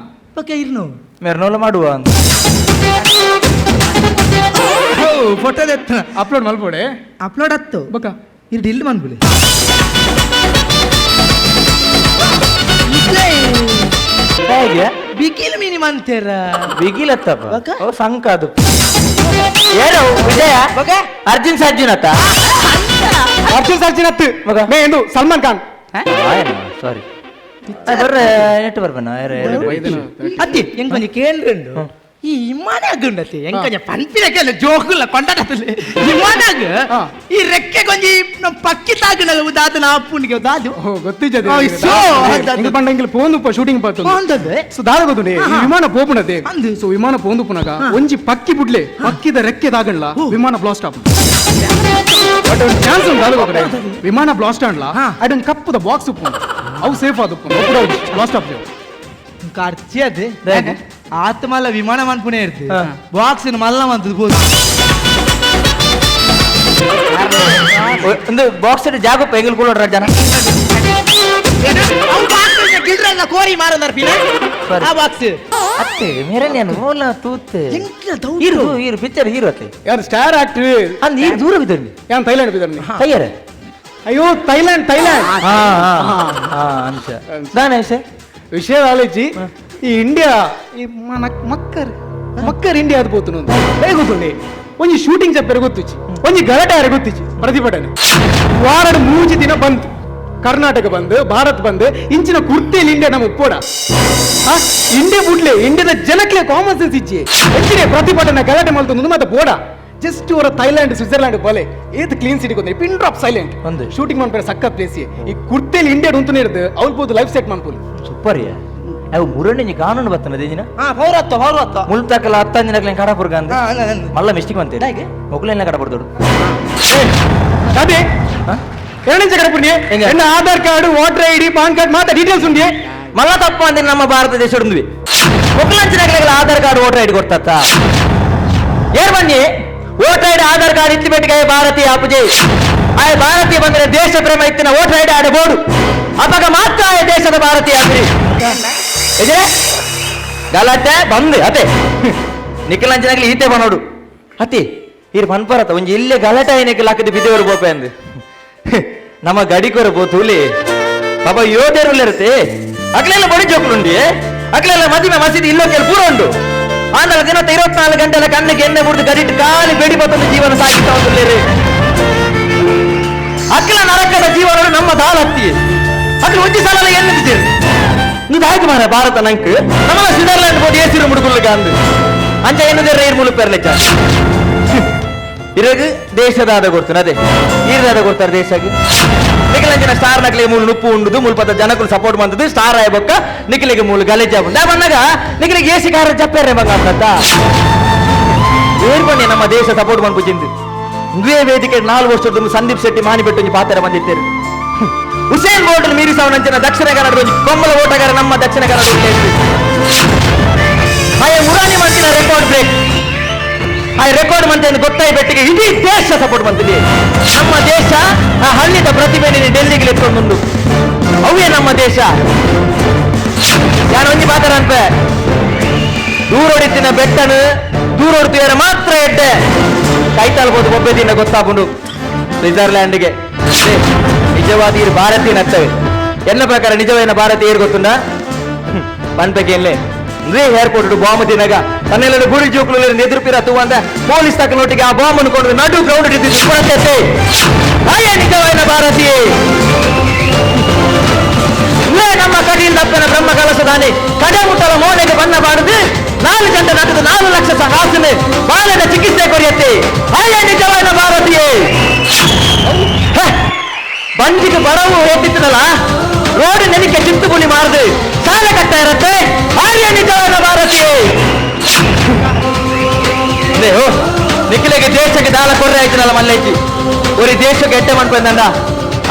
ಓಕೆ ಇರ್ನು ಮೆರ್ನೋಲ ಮಾಡುವ ಅಂತ ಫೋಟೋ ಅಪ್ಲೋಡ್ ಮಲ್ಪೋಡೆ ಅಪ್ಲೋಡ್ ಹತ್ತು ಬಕ್ಕ ಇರ್ಡು ಇಲ್ಲಿ ಬಂದ್ಬಿಡಿ ಹೇಗೆ ಬಿಗಿಲ್ ಮೀನಿ ಮಂತೇರ ಬಿಗಿಲ್ ಅತ್ತಪ್ಪ ಓ ಸಂಕ ಅದು ಏನು ವಿಜಯ ಅರ್ಜುನ್ ಸರ್ಜುನ್ ಅತ್ತ ಅರ್ಜುನ್ ಸರ್ಜುನ್ ಅತ್ತು ಮೇ ಎಂದು ಸಲ್ಮಾನ್ ಖಾನ್ ಸಾರಿ ಬರ್ರೆ ನೆಟ್ ಬರ್ಬನ ಅತ್ತಿ ಹೆಂಗ್ ಕೊಂಚ ಕೇಂದ್ರಂಡು ಈ ಇಮಾನಾಗ ಉಂಡತೆ ಎಂಕಜ ಪನ್ಪಿನಕೆಲ್ಲ ಜೋಕುಲ್ಲ ಕೊಂಡಾಟದಲ್ಲಿ ಇಮಾನಾಗ ಈ ರೆಕ್ಕೆ ಕೊಂಜಿ ನಮ್ಮ ಪಕ್ಕಿ ತಾಗುನಲ್ಲ ಉದಾದ ಆಪುನಿಗೆ ದಾದು ಗೊತ್ತಿಜ್ಜದೆ ಸೋ ಎಂಗ್ ಪಂಡ ಎಂಕಲ್ ಪೋಂದುಪ್ಪ ಶೂಟಿಂಗ್ ಪಾತೊಂದು ಸೊ ದಾದ ಗೊತ್ತುಂಡೆ ಈ ವಿಮಾನ ಪೋಪುನದೆ ಸೊ ವಿಮಾನ ಪೋಂದುಪ್ಪುನಗ ಒಂಜಿ ಪಕ್ಕಿ ಬುಡ್ಲೆ ಪಕ್ಕಿದ ರೆಕ್ಕೆ ತಾಗಣ್ಲ ವಿಮಾನ ಬ್ಲಾಸ್ಟ್ ಆಪುಂಡು. ಬಟ್ ಒಂದು ಚಾನ್ಸ್ ಉಂಟು ದಾದ ಗೊತ್ತುಂಡೆ ವಿಮಾನ ಬ್ಲಾಸ್ಟ್ ಆಂಡ್ಲ ಅಡನ್ ಕಪ್ಪುದ ಬಾಕ್ಸ್ ಉಪ್ಪುಂಡು ಅವು ಸೇಫ್ ಆದುಪ್ಪುಂಡು ಬ್ಲಾಸ್ಟ್ ಆಪುಂಡು ಖರ್ಚಿ ಅದೇ ಆತ್ಮಲ್ಲ ವಿಮಾನ ಮನ್ಪುಣೆ ಇರ್ತದೆ ಬಾಕ್ಸ್ ಮಲ್ಲ ಮಂತದ್ದು ಬೋದು ಒಂದು ಬಾಕ್ಸ್ ಜಾಗ ಎಂಗಲ್ ಕೂಡ ಜನ ಕೋರಿ ಮಾರಂದಾರ ಆ ಬಾಕ್ಸ್ ಅತ್ತೆ ಮೇರೆ ನಾನು ಓಲ ತೂತೆ hero hero picture hero ಅತ್ತೆ ಯಾರು ಸ್ಟಾರ್ ಆಕ್ಟರ್ ಅಂದ್ ಈ ದೂರ ಬಿದ್ದರ್ನಿ ಯಾನ್ ಥೈಲ್ಯಾಂಡ್ ಬಿದ್ದರ್ನಿ ತಯ್ಯಾರ ಅಯ್ಯೋ ಥೈಲ್ಯಾಂಡ್ ಥೈಲ್ಯಾಂಡ್ ಹಾ ಹಾ ಅಂತ ದಾನ ವಿಷಯ ಆಲೋಚಿ ಈ ಇಂಡಿಯಾ ಈ ಮಕ್ಕರ್ ಮಕ್ಕರ್ ಇಂಡಿಯಾ ಅದು ಪೋತುನು ಬೇಗ ಗೊತ್ತುಂಡೆ ಒಂಜಿ ಶೂಟಿಂಗ್ ಚಪ್ಪೆರೆ ಗೊತ್ತುಚಿ ಒಂಜಿ ಗಲಾಟೆ ಯಾರು ಗೊತ್ತಿಚ್ಚಿ ಪ್ರತಿಭಟನೆ ವಾರಡ್ ಮೂಜಿ ದಿನ ಬಂತು ಕರ್ನಾಟಕ ಬಂದು ಭಾರತ್ ಬಂದು ಇಂಚಿನ ಕುರ್ತಿಯಲ್ಲಿ ಇಂಡಿಯಾ ನಮ್ಮ ಉಪ್ಪೋಡ ಇಂಡಿಯಾ ಬುಡ್ಲೆ ಇಂಡಿಯಾದ ಜನಕ್ಕೆ ಕಾಮನ್ ಸೆನ್ಸ್ ಇಚ್ಚಿ ಹೆಚ್ಚಿನ ಪ್ರತಿಭಟನೆ ಗಲಾಟೆ ಮಾಡ್ತಂದು ಮತ್ತೆ ಬೋಡ ಜಸ್ಟ್ ಅವರ ಥೈಲ್ಯಾಂಡ್ ಸ್ವಿಟ್ಜರ್ಲ್ಯಾಂಡ್ ಬೋಲೆ ಏತ್ ಕ್ಲೀನ್ ಸಿಟಿ ಗೊತ್ತ pin drop silent ಒಂದು ಶೂಟಿಂಗ್ ಮಾಡ್ತಾರೆ ಸಕ್ಕ ಪ್ಲೇಸ್ ಈ ಕುರ್ತಿಯಲ್ಲಿ ಇಂಡಿಯಾ ಉಂತುನೇ ಇರ್ತದೆ ಅವ್ರು ಬೋದು ಲೈಫ್ ಸೆಟ್ ಮಾಡ್ಬೋದು ಸೂಪರ್ ಅವು ಮುರಣಿಂಜಿ ಕಾನೂನು ಬರ್ತನ ದೇಜಿನ ಪೌರತ್ವ ಪೌರತ್ವ ಮುಲ್ತಕಲ ಹತ್ತಂಜಿನಕ್ಲೆ ಕಡಪುರ್ಗ ಅಂದ ಮಲ್ಲ ಮಿಸ್ಟೇಕ್ ಬಂತೆ ಮೊಗ್ಲೆಲ್ಲ ಕಡಪುರ್ದೋಡು ಅದೇ ಎರಡನೇ ಕಡಪುರ್ನಿ ಎನ್ನ Aadhaar card voter ID PAN card ಮಾತ್ರ ಡೀಟೇಲ್ಸ್ ಉಂಡಿ ಮಲ್ಲ ತಪ್ಪ ಅಂದ್ರೆ ನಮ್ಮ ಭಾರತ ದೇಶ ಉಂದ್ವಿ ಮೊಗ್ಲಂಚಿನಕ್ಲೆ ಆಧಾರ್ card voter ID ಕೊಡ್ತತ್ತ ಏರ್ ಬನ್ನಿ voter ID Aadhaar card ಇತ್ತು ಬೆಟ್ಟಿಗೆ ಭಾರತೀಯ ಅಪಜೆ ಆಯ ಭಾರತೀಯ ಬಂದ್ರೆ ದೇಶ ಪ್ರೇಮ ಇತ್ತಿನ ವೋಟರ್ ಐಡಿ ಆಡಬಹುದು ಅವಾಗ ಮಾತ್ರ ಆಯ ದೇಶದ ಭಾರತೀಯ ಆಗ್ರಿ ಗಲಾಟೆ ಬಂದು ಅದೇ ನಿಖಿಲಂಚನಾಗ್ಲಿ ಈತೆ ಬನೋಡು ಅತಿ ಇರ್ ಪನ್ಪರತ ಒಂಜಿ ಇಲ್ಲೇ ಗಲಾಟೆ ಏನಕ್ಕೆ ಲಾಕದಿ ಬಿದ್ದೆವರು ಬೋಪೆ ಅಂದು ನಮ್ಮ ಗಡಿಕೊರ ಬೋತೂಲಿ ಪಾಪ ಯೋಧೇರುಲ್ಲಿರುತ್ತೆ ಅಕ್ಲೆಲ್ಲ ಬಡಿ ಜೋಕ್ಲುಂಡಿ ಅಕ್ಲೆಲ್ಲ ಮದಿಮೆ ಮಸೀದಿ ಇಲ್ಲೋ ಕೆಲ ಪೂರ ಉಂಡು ಆಂದಲ ದಿನ 24 ಗಂಟೆಲ್ಲ ಕಣ್ಣಿಗೆ ಎಣ್ಣೆ ಮುರಿದು ಗಡಿಟ್ಟು ಖಾಲಿ ಬೆಡಿ ಬತ್ತೊಂದು ಜೀವನ ಸಾಗಿಸ್ತಾ ಉಂಟು ಅಕ್ಲ ನರಕದ ಜೀವನ ನಮ್ಮ ದಾಲ್ ಹತ್ತಿ ಅಕ್ಲ ಒಂಜಿ ಸಲ ಎಣ್ಣೆ ನೀವು ಆಯ್ತು ಮಾರ ಭಾರತ ನಂಕ್ ನಮ್ಮ ಸ್ವಿಟ್ಜರ್ಲ್ಯಾಂಡ್ ಬೋದು ಏಸಿರು ಮುಡುಗುಲ್ಗ ಅಂದು ಅಂಚ ಏನದೇ ರೈರ್ ಮುಳು ಪೆರ್ಲೆಚ್ಚ ಇರಗು ದೇಶದಾದ ಕೊಡ್ತಾನೆ ಅದೇ ಈರದಾದ ಕೊಡ್ತಾರೆ ದೇಶಕ್ಕೆ ನಿಖಿಲಂಜನ ಸ್ಟಾರ್ ನಕಲಿ ಮೂಲು ನುಪ್ಪು ಉಂಡುದು ಮುಲ್ಪದ ಜನಕುಲು ಸಪೋರ್ಟ್ ಬಂದದ್ದು ಸ್ಟಾರ್ ಆಯಬೊಕ್ಕ ನಿಖಿಲಿಗೆ ಮೂಲು ಗಲೇಜ್ ಬಂದ ಬಂದಾಗ ನಿಖಿಲಿಗೆ ಏಸಿ ಕಾರ ಜಪ್ಪೇರೆ ಬಂಗ ಅಂತ ಏರ್ ಬನ್ನಿ ನಮ್ಮ ದೇಶ ಸಪೋರ್ಟ್ ಬಂದ್ಬಿಟ್ಟಿಂದು ಇದೇ ವೇದಿಕೆ 4 ವರ್ಷದ ಸಂದೀಪ್ ಶೆಟ್ಟಿ ಮಾನಿಬೆಟ್ಟು ಪಾತ್ರ ಬಂದಿದ್ದೇನೆ ಹುಸೇನ್ ಬೋಲ್ಟ್ ಮೀರಿಸವನಂಚಿನ ದಕ್ಷಿಣ ಕನ್ನಡ ಕೊಂಬಲ ಓಟಗಾರ ನಮ್ಮ ದಕ್ಷಿಣ ಕನ್ನಡ ಆಯ ಮುರಾನಿ ಮಂತಿನ ರೆಕಾರ್ಡ್ ಬ್ರೇಕ್ ಆ ರೆಕಾರ್ಡ್ ಮಂತೆ ಗೊತ್ತಾಯಿ ಬೆಟ್ಟಿಗೆ ಇಡೀ ದೇಶ ಸಪೋರ್ಟ್ ಬಂತಿದೆ. ನಮ್ಮ ದೇಶ ಆ ಹಳ್ಳಿದ ಪ್ರತಿಭೆ ಡೆಲ್ಲಿಗೆ ಎತ್ಕೊಂಡು ಬಂದು ಅವೇ ನಮ್ಮ ದೇಶ. ಯಾರು ಒಂಜಿ ಪಾತ್ರ ಅನ್ಪೆ ದೂರೊಡಿತಿನ ಬೆಟ್ಟನು ದೂರೊಡ್ತೀರ ಮಾತ್ರ ಎಡ್ಡೆ ಕೈತಾಲ್ಬೋದು ಒಬ್ಬೆ ದಿನ ಗೊತ್ತಾಪುಂಡು ಸ್ವಿಟ್ಜರ್ಲ್ಯಾಂಡ್ಗೆ. ನಿಜವಾದ ಈ ಭಾರತೀಯ ನಗ್ತವೆ ಎನ್ನ ಪ್ರಕಾರ ನಿಜವೇನ ಭಾರತೀಯರು ಗೊತ್ತುಂಡ ಪನ್ಪೆಗೆ ಏರ್ಪೋರ್ಟ್ ಬಾಂಬ್ ತಿನ್ನಗ ತನ್ನೆಲ್ಲ ಗುಡಿ ಜೋಕ್ಲು ಎದುರುಪಿರ ತೂವಂದ ಪೊಲೀಸ್ ತಕ್ಕನೊಟ್ಟಿಗೆ ಆ ಬಾಂಬ್ ಅನ್ಕೊಂಡು ನಡು ಗ್ರೌಂಡ್ ನಿಜವಾದ ಭಾರತೀಯ ನಮ್ಮ ಕಡಿಯಿಂದ ಅಪ್ಪನ ಬ್ರಹ್ಮ ಕಲಸದಾನೆ ಕಡೆ ಮುಟ್ಟಲ ಮೋನೆಗೆ ಬಣ್ಣ ಬಾರದು 4 ಗಂಟೆ ನಟದ 4 ಲಕ್ಷ ಹಾಸನೆ ಬಾಲದ ಚಿಕಿತ್ಸೆ ಕೊರೆಯತ್ತೆ ಆಯ ನಿಜವಾದ ಭಾರತೀಯ. ಬಂಜಿಗೆ ಬರವು ಹೋಗ್ತಿತ್ತಲ್ಲ ರೋಡ್ ನೆನಕೆ ಚಿಂತುಗುಳಿ ಮಾರದು ಸಾಲ ಕಟ್ಟ ಇರತ್ತೆ ಆರ್ಯ ನಿಜವಾದ ಭಾರತೀಯ. ನಿಖಿಲಿಗೆ ದೇಶಕ್ಕೆ ದಾಳ ಕೊರ್ರೆ ಆಯ್ತನಲ್ಲ ಮಲ್ಲೇಜಿ ಒರಿ ದೇಶಕ್ಕೆ ಎಟ್ಟೆ ಮಾಡ್ಕೊಂಡ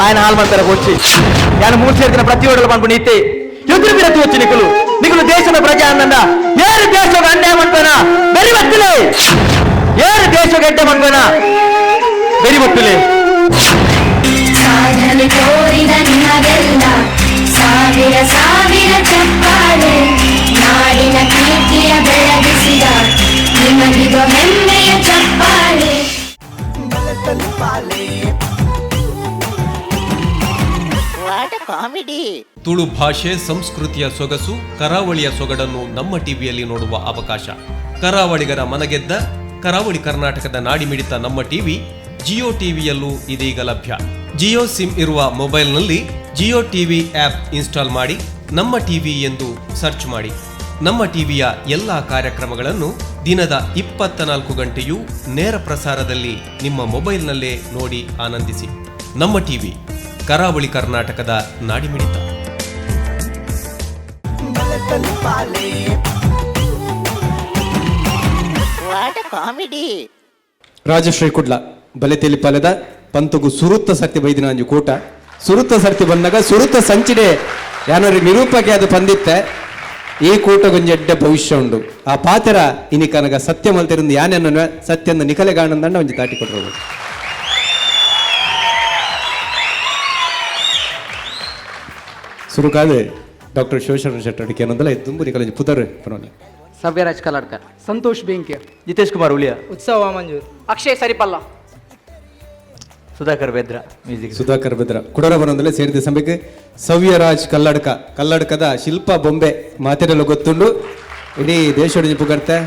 ఆయన ಹಾಲ್ ಮಾಡ್ತಾರೆ ಕೊಚ್ಚಿ ಯಾನು 3 ಸೇರ್ತಿನ ಪ್ರತಿ ಓಡಲು ಪನ್ಪು ನೀತೆ ಎದುರು ಬಿರತು వచ్చి ನಿಖಲು ನಿಖಲು ದೇಶದ ಪ್ರಜೆ ಅಂದಂಡ ಏರು ದೇಶಕ್ಕೆ ಅನ್ಯಾಯ ಮಾಡ್ತಾನ ಬೆರಿ ಬತ್ತಿಲೆ ಏರು ದೇಶಕ್ಕೆ ಎಟ್ಟೆ ಮಾಡ್ತಾನ ಬೆರಿ ಬತ್ತಿಲೆ. ಸಾಧನೆ ತೋರಿದ ನಿಮಗೆಲ್ಲ ಸಾವಿರ ಸಾವಿರ ಚಪ್ಪಾಳೆ, ನಾಡಿನ ಕೀರ್ತಿಯ ಬೆಳಗಿಸಿದ ನಿಮಗಿದು ಹೆಮ್ಮೆಯ ಚಪ್ಪಾಳೆ. ತುಳು ಭಾಷೆ ಸಂಸ್ಕೃತಿಯ ಸೊಗಸು ಕರಾವಳಿಯ ಸೊಗಡನ್ನು ನಮ್ಮ ಟಿವಿಯಲ್ಲಿ ನೋಡುವ ಅವಕಾಶ. ಕರಾವಳಿಗರ ಮನಗೆದ್ದ ಕರಾವಳಿ ಕರ್ನಾಟಕದ ನಾಡಿಮಿಡಿತ ನಮ್ಮ ಟಿವಿ ಜಿಯೋ ಟಿವಿಯಲ್ಲೂ ಇದೀಗ ಲಭ್ಯ. ಜಿಯೋ ಸಿಮ್ ಇರುವ ಮೊಬೈಲ್ನಲ್ಲಿ ಜಿಯೋ TV app install ಮಾಡಿ ನಮ್ಮ ಟಿವಿ ಎಂದು ಸರ್ಚ್ ಮಾಡಿ. ನಮ್ಮ ಟಿವಿಯ ಎಲ್ಲ ಕಾರ್ಯಕ್ರಮಗಳನ್ನು ದಿನದ 24 ಗಂಟೆಯೂ ನೇರ ಪ್ರಸಾರದಲ್ಲಿ ನಿಮ್ಮ ಮೊಬೈಲ್ನಲ್ಲೇ ನೋಡಿ ಆನಂದಿಸಿ. ನಮ್ಮ ಟಿವಿ, ಕರಾವಳಿ ಕರ್ನಾಟಕದ ನಾಡಿಮಿಡಿತ. ಕಾಮಿಡಿ. ರಾಜಶ್ರೀ ಕುಡ್ಲ ಬಲೆತೆಲಿ ಪಾಲೆದ ಪಂತಗು ಸುರುತ್ತ ಸರ್ತಿ ಬೈದಿನ ಅಂಜು ಕೂಟ. ಸುರುತ್ತ ಸರ್ತಿ ಬಂದಾಗ ಸುರುತ್ತ ಸಂಚಿಡೆ ಯಾನೊರಿ ನಿರೂಪಕ್ಕೆ ಅದು ಪಂದಿತ್ತೆ. ಈ ಕೂಟಗೊಂಜೆಡ್ಡೆ ಭವಿಷ್ಯ ಉಂಡು. ಆ ಪಾತೆರ ಇನಿ ಕನಗ ಸತ್ಯ ಮಲ್ತೆರಿಂದ ಯಾನೆನ್ನ ಸತ್ಯಂದ ನಿಖಲೆ ಗಾಣಂದಂಡ ಒಂಜಿ ತಾಟಿ ಕೊಟ್ಟರು. ಸುರುಕಾದ ಡಾಕ್ಟರ್ ಶಿವಶರಣ ಶೆಟ್ಟರ್ ಏನಂದಲ್ಲ ತುಂಬು ನಿಖಲೆ ಪುದರ್ ಪನೋಲೆ. ಸವ್ಯರಾಜ್ ಕಲಾಡ್ಕರ್, ಸಂತೋಷ್ ಬೆಂಕಿ, ಜಿತೇಶ್ ಕುಮಾರ್ ಉಳಿಯ, ಉತ್ಸವ ಮಂಜೂರ್, ಅಕ್ಷಯ್ ಸರಿಪಲ್ಲ, ಸುಧಾಕರ್ ಬೆದ್ರ ಮ್ಯೂಸಿಕ್, ಸುಧಾಕರ್ ಬೆದ್ರ. ಕುಡರ ಬನೊಂದಲೇ ಸೇರಿದ ಸಂಬೆಗೆ ಸವ್ಯರಾಜ್ ಕಲ್ಲಡ್ಕ, ಕಲ್ಲಡ್ಕದ ಶಿಲ್ಪ ಬೊಂಬೆ ಮಾತೆರೆಲ್ಲ ಗೊತ್ತುಂಡು. ಇಡೀ ದೇಶದ ಪುಗರ್ತೆ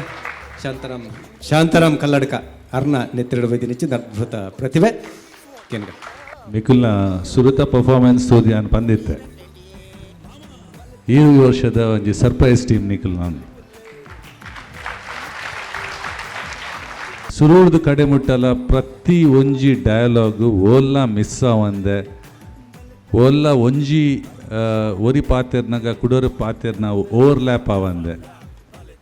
ಶಾಂತಾರಾಮ್ ಶಾಂತಾರಾಮ್ ಕಲ್ಲಡ್ಕ ಅರ್ಣ ನೆತ್ತಿರಡು ಬೈದಿನಿಚ್ಚಿದ ಅದ್ಭುತ ಪ್ರತಿಭೆ. ಕೇಂದ್ರ ನಿಖಿಲ್ನ ಸುರುತ ಪರ್ಫಾರ್ಮೆನ್ಸ್ ತೋದಿ ಪಂದಿತ್ತೆ. ಈ ವರ್ಷದ ಒಂಜಿ ಸರ್ಪ್ರೈಸ್ ಟೀಮ್ ನಿಖಿಲ್. ನಾನು ಸುರೂರ್ದು ಕಡೆ ಮುಟ್ಟಲ್ಲ ಪ್ರತಿ ಒಂಜಿ ಡಯಲಾಗು ಓಲ್ಲ ಮಿಸ್ ಆವಂದೆ, ಓಲ್ಲ ಒಂಜಿ ಒರಿ ಪಾತೆರ್ನಾಗ ಕುಡೋರು ಪಾತೆರ್ನ ಓವರ್ಲ್ಯಾಪ್ ಆವಂದೆ,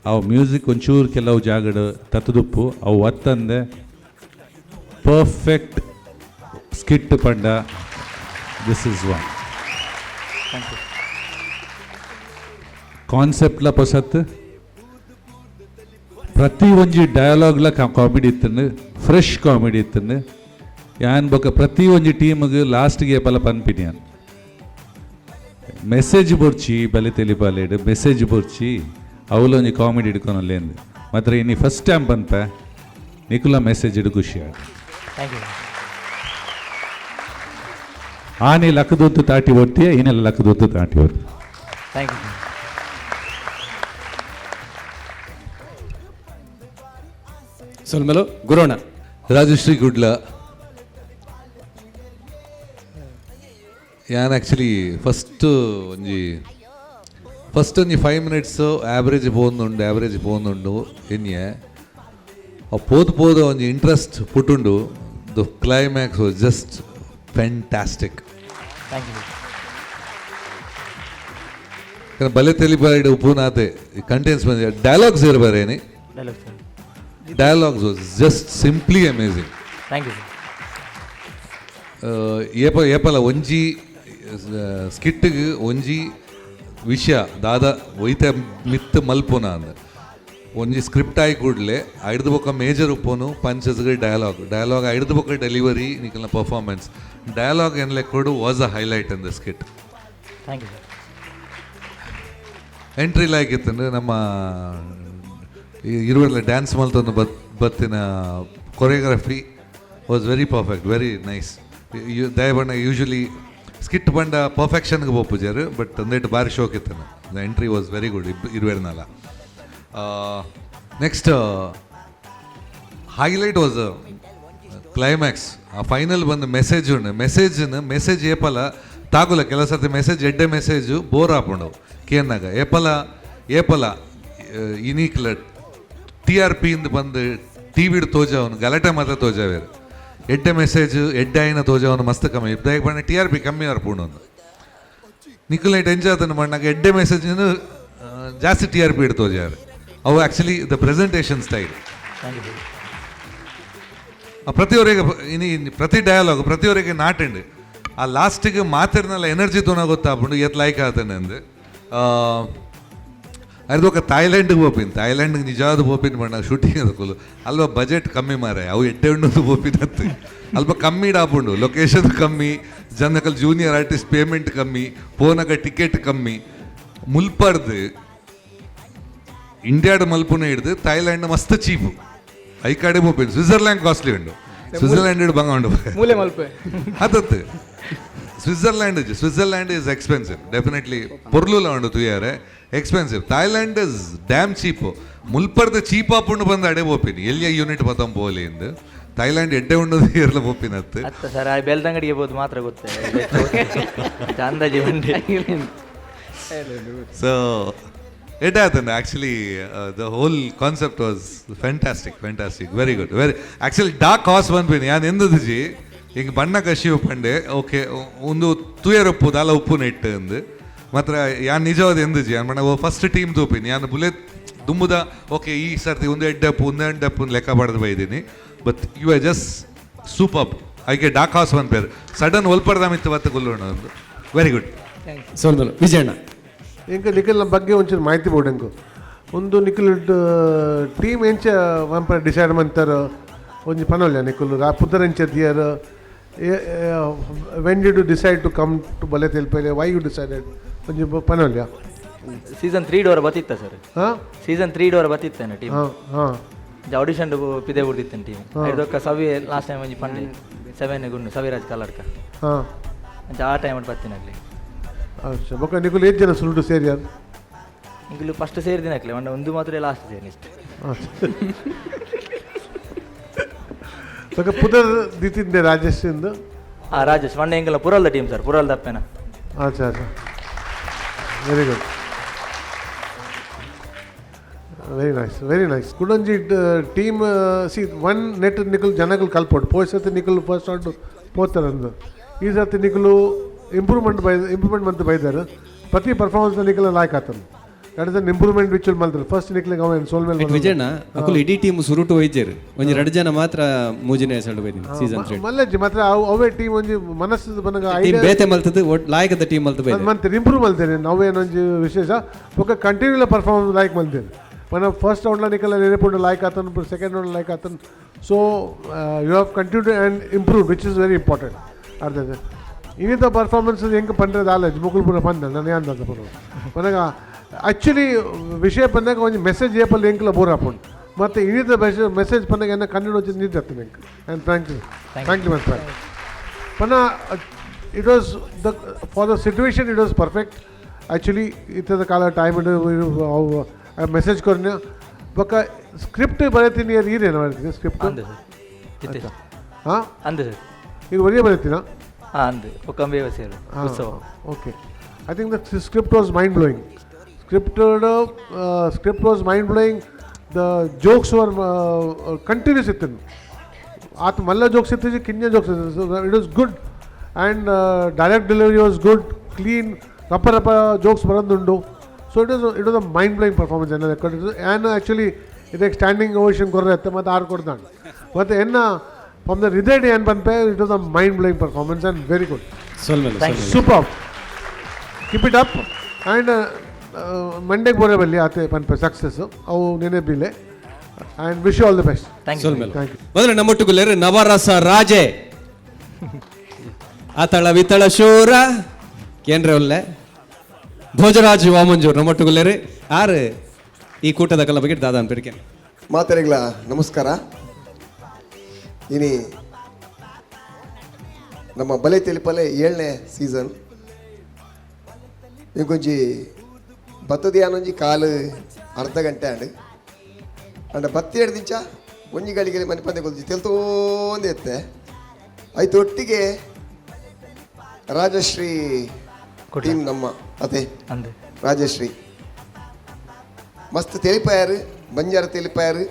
ಅವು ಮ್ಯೂಸಿಕ್ ಒಂಚೂರು ಕೆಲವು ಜಾಗಡು ತತ್ತದುಪ್ಪು ಅವು ಒತ್ತಂದೆ ಪರ್ಫೆಕ್ಟ್ ಸ್ಕಿಟ್ ಪಂಡ this is one. ಕಾನ್ಸೆಪ್ಟ್ಲ ಪೊಸತ್, ಪ್ರತಿ ಒಂಜಿ ಡಯಲಾಗ್ಲ ಕಾಮಿಡಿ ಇತ್ತಂಡು, ಫ್ರೆಶ್ ಕಾಮಿಡಿ ಇತ್ತಂಡು. ಯಾನ್ ಬೊಕ ಪ್ರತಿ ಒಂಜಿ ಟೀಮ್ಗೆ ಲಾಸ್ಟ್ಗೆ ಪಲ ಪನ್ಪಿನಿ ಯಾನ್ ಮೆಸೇಜ್ ಬೊರ್ಚಿ ಬಲೆ ತೆಲಿಪಾಲೇಡು ಮೆಸೇಜ್ ಬೊರ್ಚಿ ಅವಲ ಒಂಜಿ ಕಾಮಿಡಿ ಹಿಡ್ಕೊನಲ್ಲೇಂದು. ಮಾತ್ರ ಇನ್ನಿ ಫಸ್ಟ್ ಟೈಮ್ ಪನ್ಪೆ ನಿಕುಲ ಮೆಸೇಜ್ ಇಡು ಖುಷಿ ಆಗ. ಆನೆ ಲಕ್ಕದೊತ್ತು ತಾಟಿ ಓಡ್ತೀಯ, ಏನೆಲ್ಲ ಲಕ್ಕದೊತ್ತು ತಾಟಿ ಓಡ್ತೀಯ. Thank you. ಸೊಲ್ಮೆಲು ಗುರೋಣ. ರಾಜಶ್ರೀ ಗುಡ್ಲ. ಯಾನ್ ಆ್ಯಕ್ಚುಲಿ ಫಸ್ಟ್ ಒಂಜಿ ಫಸ್ಟ್ ಒಂಜಿ 5 ಮಿನಿಟ್ಸ್ ಆ್ಯಾವ್ರೇಜ್ ಪೋಂದುಂಡು, ಆ್ಯಾವ್ರೇಜ್ ಪೋಂದುಂಡು ಎನ್ಯೆ ಆ ಪೋದು ಪೋದು ಒಂಜಿ ಇಂಟ್ರೆಸ್ಟ್ ಪುಟ್ಟುಂಡು. The climax was just fantastic. Thank you. ಬಲೆ ತೆಲಿಬಾಯ್ಡ್ ಉಪ್ಪುನಾತೆ ಕಂಟೆಂಟ್ಸ್ ಬಂದ ಡೈಲಾಗ್ಸ್ ಇರಬಾರೇನಿ. Dialogue sir, dialogues was just simply amazing. Thank you sir. ಏಪ ಏಪಲ ಒಂಜಿ ಸ್ಕಿಟ್ಟಿಗೆ ಒಂಜಿ ವಿಷಯ ದಾದ ಒಯ್ತೆ ಮಿತ್ ಮಲ್ಪುನ ಅಂದ್ ಒಂಜಿ ಸ್ಕ್ರಿಪ್ಟ್ ಆಯಿ ಕೂಡಲೇ ಐಡ್ದು ಬೊಕ್ಕ ಮೇಜರ್ ಉಪ್ಪುನು ಪಂಚಸ್ಗೆ ಡಯಲಾಗ್, ಡಯಲಾಗ್ ಐಡ್ದು ಬೊಕ್ಕ ಡೆಲಿವರಿ ನಿಕಲ್ನ ಪರ್ಫಾರ್ಮೆನ್ಸ್. ಡಯಲಾಗ್ ಏನ್ ಲೆಕ್ಕೋಡು was a highlight in the skit. Thank you sir. Entry like ಇತ್ತಂದ್ರೆ ನಮ್ಮ ಇರುವಲ್ಲ ಡ್ಯಾನ್ಸ್ ಮಲ್ತೊಂದು ಬತ್ತಿನ choreography was very perfect, very nice. ದಯಬಣ್ಣ usually skit ಬಂಡ ಪರ್ಫೆಕ್ಷನ್ಗೆ ಪೋಪುಜಾರು, ಬಟ್ ಒಂದೇಟು ಭಾರಿ ಶೋಕ್ ಇತ್ತನ. The entry was very good ಇರುವೆರ್ನಲ್ಲ. Next highlight was climax. ಆ final ಬಂದು message ಉಂಡು, message message ಏಪಲ ತಾಗುಲ ಕೆಲವು ಸರ್ತಿ ಮೆಸೇಜ್ ಎಡ್ಡೆ ಮೆಸೇಜು ಬೋರ್ ಆಪುಂಡು ಕೇನ್ನಾಗ. ಏಪಲ ಏಪಲ ಇನೀಕ್ಲ ಟಿ ಆರ್ ಪಿ ಇಂದ ಬಂದು ಟಿ ವಿಡ್ ತೋಜಾವನು ಗಲಾಟೆ ಮಾತ್ರ ತೋಜಾವೇರು. ಎಡ್ಡೆ ಮೆಸೇಜ್ ಎಡ್ಡೆ ಆಯಿನ ತೋಜಾವನು ಮಸ್ತ್ ಕಮ್ಮಿ ಇದ್ದಾಗ ಬಣ್ಣ ಟಿ ಆರ್ ಪಿ ಕಮ್ಮಿ ಆರ್ಪುಂಡು. ಒಂದು ನಿಕುಲೈಟ್ ಎಂಜಾಯ್ ಅದನ್ನು ಮಣ್ಣಾಗ ಎಡ್ಡೆ ಮೆಸೇಜ್ ಜಾಸ್ತಿ ಟಿ ಆರ್ ಪಿ ಇಡ್ ತೋಜಾರು. ಅವು ಆ್ಯಕ್ಚುಲಿ the presentation style. ಪ್ರತಿಯವರಿಗೆ ಇನಿ ಪ್ರತಿ ಡಯಲಾಗ್ ಪ್ರತಿಯವರಿಗೆ ನಾಟಂಡು. ಆ ಲಾಸ್ಟಿಗೆ ಮಾತಿರ್ನಲ್ಲ ಎನರ್ಜಿ ತೋನ ಗೊತ್ತಾಪುಂಡು ಎತ್ ಲೈಕ್ ಆತನೆ ಅಂದು. ಅರ್ಧೊಕ ಥಾಯ್ಲ್ಯಾಂಡ್ಗೆ ಪೋಪಿನ್, ಥಾಯ್ಲ್ಯಾಂಡ್ಗೆ ನಿಜವಾದ ಪೋಪಿನ್ ಬಣ್ಣ ಶೂಟಿಂಗ್ ಅದಕ್ಕೂ ಅಲ್ವ ಬಜೆಟ್ ಕಮ್ಮಿ ಮಾರೆ, ಅವು ಎಡ್ಡೆ ಉಂಡು ಪೋಪಿನ್ ಹತ್ತು ಅಲ್ಪ ಕಮ್ಮಿ ಡಾಪುಂಡು, ಲೊಕೇಶನ್ ಕಮ್ಮಿ, ಜನಕಲ್ ಜೂನಿಯರ್ ಆರ್ಟಿಸ್ಟ್ ಪೇಮೆಂಟ್ ಕಮ್ಮಿ, ಪೋನಗ ಟಿಕೆಟ್ ಕಮ್ಮಿ. ಮುಲ್ಪರ್ದು ಇಂಡಿಯಾಡ್ ಮಲ್ಪುನ ಹಿಡ್ದು ಥಾಯ್ಲ್ಯಾಂಡ್ ಮಸ್ತ್ ಚೀಪು. I ಕಡೆ ಪೋಪಿನ್ ಸ್ವಿಟ್ಜರ್ಲ್ಯಾಂಡ್ ಕಾಸ್ಟ್ಲಿ ಉಂಡು, ಸ್ವಿಟ್ಜರ್ಲ್ಯಾಂಡ್ ಬಂಗ ಉಂಡು ಮೂಲೆ ಮಲ್ಪೆ ಅದತ್ತು. Switzerland Switzerland is expensive definitely, ಪೊರ್ಲುಲ ಉಂಡು ತುಯಾರೆ expensive. Thailand is damn cheap. ಮುಲ್ಪರ್ದ cheap ಆಪುಂಡು ಬಂದು ಅಡೆ ಪೋಪಿನಿ ಎಲ್ಲಿಯ ಯೂನಿಟ್ ಬತ್ತಂ ಪೋಲಿ ಇಂದು. ಥಾಯ್ಲ್ಯಾಂಡ್ ಎಡ್ಡೆ ಉಂಡು ಇರ್ಲ ಪೋಪಿನ ಅತ್ತು. ಅತ್ತ ಸರ್, ಆ ಬೆಲ್ದಂಗಡಿಗೆ ಬೋದು ಮಾತ್ರ ಗೊತ್ತೆ ಅಂದಾಜಿ ಉಂಡೆ. ಸೊ ಎಡ್ಡೆ ಆತಂಡ. Actually the whole concept was fantastic, fantastic, very good, very actually dark horse ಬಂದ್ಬಿನಿ ಯಾನ್ ಎಂದದಿಜಿ ಈಗ ಬಣ್ಣ ಕಶಿವು ಪಂಡೆ ಓಕೆ ಒಂದು ತುಯರಪ್ಪು ದಾಲ ಉಪ್ಪು ನೆಟ್ಟು ಅಂದು ಮಾತ್ರ ಯಾನ್ ನಿಜವಾದ ಎಂದಿಜಿ ಯಾನ್ ಬಣ್ಣ ಫಸ್ಟ್ ಟೀಮ್ ತೂಪಿನಿ ಯಾನ್ ಬುಲೆಟ್ ದುಂಬುದ ಓಕೆ ಈ ಸರ್ತಿ ಒಂದು ಎಡ್ಡಪ್ಪು ಒಂದು ಎಡ್ಡಪ್ಪು ಲೆಕ್ಕ ಬಡ್ದು ಬೈದೀನಿ. But you are just super. ಐಕೆ ಡಾಕ್ ಹಾಸ್ ಒಂದು ಪೇರು ಸಡನ್ ಒಲ್ಪಡ್ದ ಮಿತ್ತು ಬತ್ತ ಗುಲ್ಲೋಣ ಒಂದು ವೆರಿ ಗುಡ್. ಸೋಲ್ಮೇಲು ವಿಜಯಣ್ಣ. ಇಂಕ ನಿಖಿಲ್ನ ಬಗ್ಗೆ ಒಂಚೂರು ಮಾಹಿತಿ ಬೋರ್ಡ್ ಒಂದು ನಿಖಿಲ್ ಟೀಮ್ ಎಂಚ ಒಂಪ ಡಿಸೈಡ್ ಮಂತಾರ ಒಂಜಿ ಪನೊಲ್ಯ ನಿಖಿಲ್ ಪುದರ್ ಎಂಚ their when did you decide to come to Bale Telipale, why you decided ಒಂಜಿ ಪನೊಲ್ಯ. ಸೀಸನ್ 3 ಡೋರ್ ಬತ್ತಿತ್ತ ಸರ್. ಹಾಂ, ಸೀಸನ್ 3 ಡೋರ್ ಬತ್ತಿತ್ತೇನೆ ಟೀಮ್. ಹಾಂ ಹಾಂ, ಆಡಿಷನ್ ಪಿದೆ ಬಿಡ್ದಿತ್ತೇನೆ ಟೀಮ್. ಐದೊಕ್ಕ ಸವಿ ಲಾಸ್ಟ್ ಟೈಮ್ ಒಂಜಿ ಪಂಡೆ 7 ಗುಂಡು ಸವಿರಾಜ್ ಕಲ್ಲಡ್ಕ. ಹಾಂ, ಅಂಚ ಆ ಟೈಮ್ ಬತ್ತಿನಾಗ್ಲಿ. ಅಚ್ಚಾ, ಬೊಕ್ಕ ನಿಕುಲು ಏತ್ ಜನ ಸುರುಟು ಸೇರಿಯಾರ್? ನಿಕುಲು ಫಸ್ಟ್ ಸೇರಿದಿನಾಕ್ಲೆ ಒಂಡ ಒಂದು ಮಾತ್ರ ಲಾಸ್ಟ್ ಸೇರಿ ಇಷ್ಟ. ಬೊಕ್ಕ ಪುದರ್ ದಿತ್ತಿದ್ದೆ ರಾಜೇಶ್ ಇಂದು? ಹಾಂ, ರಾಜೇಶ್ ಮಂಡೆ ಎಂಕಲ ಪುರಲ್ದ ಟೀಮ್ ಸರ್, ಪುರಲ್ದ ಅಪ್ಪೇನ. ಅಚ್ಚಾ ಅಚ್ಚಾ, very good, very nice, very nice. ಕುಡೊಂಜಿ team C one net ನಿಕುಲು ಜನಗಳು ಕಲ್ಪೊಡು. ಪೋಯ್ ಸರ್ತಿ ನಿಕುಲು ಫಸ್ಟ್ ರೌಂಡ್ ಪೋತಾರಂದು, ಈ ಸರ್ತಿ ನಿಕುಲು ಇಂಪ್ರೂವ್ಮೆಂಟ್ ಬೈ ಇಂಪ್ರೂವ್ಮೆಂಟ್ ಮಂತ್ ಬೈದಾರೆ. ಪ್ರತಿ ಪರ್ಫಾರ್ಮೆನ್ಸ್ ನಿಕಲ ಲಾಯ್ಕ್ ಆತನು. That is an improvement which will ಮಲ್ತಾರೆ first ನಿಕ್ಲಿಗೆ ಅವನ್ ಸೋಲ್ ಮೇಲೆ. ವಿಜಯಣ್ಣ ಅಕುಲು ಇಡೀ ಟೀಮ್ ಸುರುಟು ಒಯ್ಜೇರು, ಒಂಜಿ ಎರಡು ಜನ ಮಾತ್ರ ಮೂಜಿನೇ ಸೆಲ್ಡು ಬೈದಿನಿ ಸೀಸನ್ 3. ಮಲ್ಲಜ್ಜಿ ಮಾತ್ರ ಅವೇ ಟೀಮ್ ಒಂಜಿ ಮನಸ್ಸು ಬಂದಾಗ ಟೀಮ್ ಬೇತೆ ಮಲ್ತದ್ದು ಲಾಯಕದ ಟೀಮ್ ಮಲ್ತು ಬೈದೆ ಮಂತೆ ಇಂಪ್ರೂವ್ ಮಲ್ತೇನೆ ನಾವೇನೊಂಜಿ ವಿಶೇಷ ಬೊಕ್ಕ continue performance like ಮಲ್ತೇನೆ. మన ಫಸ್ಟ್ ರೌಂಡ್లో ನಿಕಲ ನೆನಪುಂಡು ಲೈಕ್ ಆತನು, second round like ಆತನು. So you have continue and improve which is very important. ಅರ್ಥ ಆಯ್ತು. ಇನ್ನಿತ ಪರ್ಫಾರ್ಮೆನ್ಸ್ ಹೆಂಗೆ ಪಂಡ್ರೆ ಆಲಜ್ ಮುಕುಲ್ ಪೂರ ಪಂದ ನಾನು ಅಂದ ಪೂರ ಮನಗ ಆ್ಯಕ್ಚುಲಿ ವಿಷಯ ಬಂದಾಗ ಒಂಜಿ ಮೆಸೇಜ್ ಏಪಲ್ ಎಂಕ್ಲ ಬೋರ್ ಆಪುಂಡು. ಮತ್ತು ಇನ್ನಿತ ಮೆಸೇಜ್ ಬಂದಾಗ ಎನ್ನ ಕನ್ನಡ వచ్చి ನೀರು ತರ್ತೇನೆ ಎಂಕ್. And thank you, thank you much sir. Ponna it was the for the situation it was perfect actually. ಇತ್ತದ ಕಾಲ ಟೈಮ್ ಮೆಸೇಜ್ ಕೊರ್ನ ಬೊಕ್ಕ ಸ್ಕ್ರಿಪ್ಟ್ ಬರೀತೀನಿ ಈರೇನು ಬರೀತೀನಿ ಸ್ಕ್ರಿಪ್ಟ್? ಅಂದೆ ಸರ್. ಹಾಂ ಅಂದೆ ಸರ್. ಈಗ ಒರಿಯೇ ಬರೀತೀನಾ? ಹಾಂ ಅಂದೆ ಒಕ್ಕಂಬೆ sir Utsava. Okay, I think the script was mind blowing. Script was mind blowing. The jokes were continuous ಇತ್ತು. ಆತ ಮಲ್ಲ ಜೋಕ್ಸ್ ಇತ್ತು, ಕಿನ್ಯ ಜೋಕ್ಸ್ ಇತ್ತು. It was good and direct delivery was good, clean, ರಪ್ಪ ರಪ್ಪ ಜೋಕ್ಸ್ ಬರೋದುಂಡು. So it was a mind blowing performance ಎನ್ನ ಲೆಕ್ಕ. ಆ್ಯಂಡ್ ಆ್ಯಕ್ಚುಲಿ ಇದಕ್ಕೆ ಸ್ಟ್ಯಾಂಡಿಂಗ್ ಓವೇಷನ್ ಕೊರ್ರೆ ಮತ್ತು ಆರು ಕೊಡ್ತಾನೆ ಮತ್ತು ಎನ್ನ ಫ್ರಮ್ the ಹೃದಯ ಏನು ಬಂತೆ. It was a mind blowing performance and very good. Super, keep it up. And ಮಂಡೆಗೆ ಬೋರೆ ಬಲ್ಲಿ ಆತೆ ಪನ್ಪೆ ಸಕ್ಸಸ್ ಅವು ನೆನೆ ಬಿಲೆ. And wish you all the best. Thank you. ಮೊದಲು ನಮ್ಮೊಟ್ಟುಗುಲ್ಲೇರು ನವರಸ ರಾಜೆ ಆತಳ ವಿತಳ ಶೂರ ಕೇಂದ್ರ ಒಲ್ಲೆ ಭೋಜರಾಜ್ ವಾಮಂಜೂರ್ ನಮ್ಮೊಟ್ಟುಗುಲ್ಲೇರು ಆರು ಈ ಕೂಟದ ಕಲ ಬಗ್ಗೆ ದಾದಾ ಅನ್ಪರಿಕೆ ಮಾತರಿಗಳ ನಮಸ್ಕಾರ. ಇನಿ ನಮ್ಮ ಬಲೆ ತೆಲಿಪಲೆ 7ನೇ ಸೀಸನ್ ಇಂಕೊಂಜಿ ಬತ್ತದಿಯಾನೊಂಜಿ ಕಾಲು ಅರ್ಧ ಗಂಟೆ ಆಂಡ್ ಅಂಡ ಬತ್ತಿ ಎರಡು ದಿಂಚ ಒಂಜಿ ಗಳಿಗೆ ಮನೆ ಪಂದೆ ಕೊಲ್ಜಿ ತೆಲ್ತೋಂದು ಎತ್ತೆ ಆಯ್ತು. ಒಟ್ಟಿಗೆ ರಾಜಶ್ರೀ ಟೀಮ್ ನಮ್ಮ ಅದೇ ರಾಜಶ್ರೀ ಮಸ್ತ್ ತೆಲಿಪಾಯಾರು, ಬಂಜಾರ ತೆಲಿಪಾಯಾರು.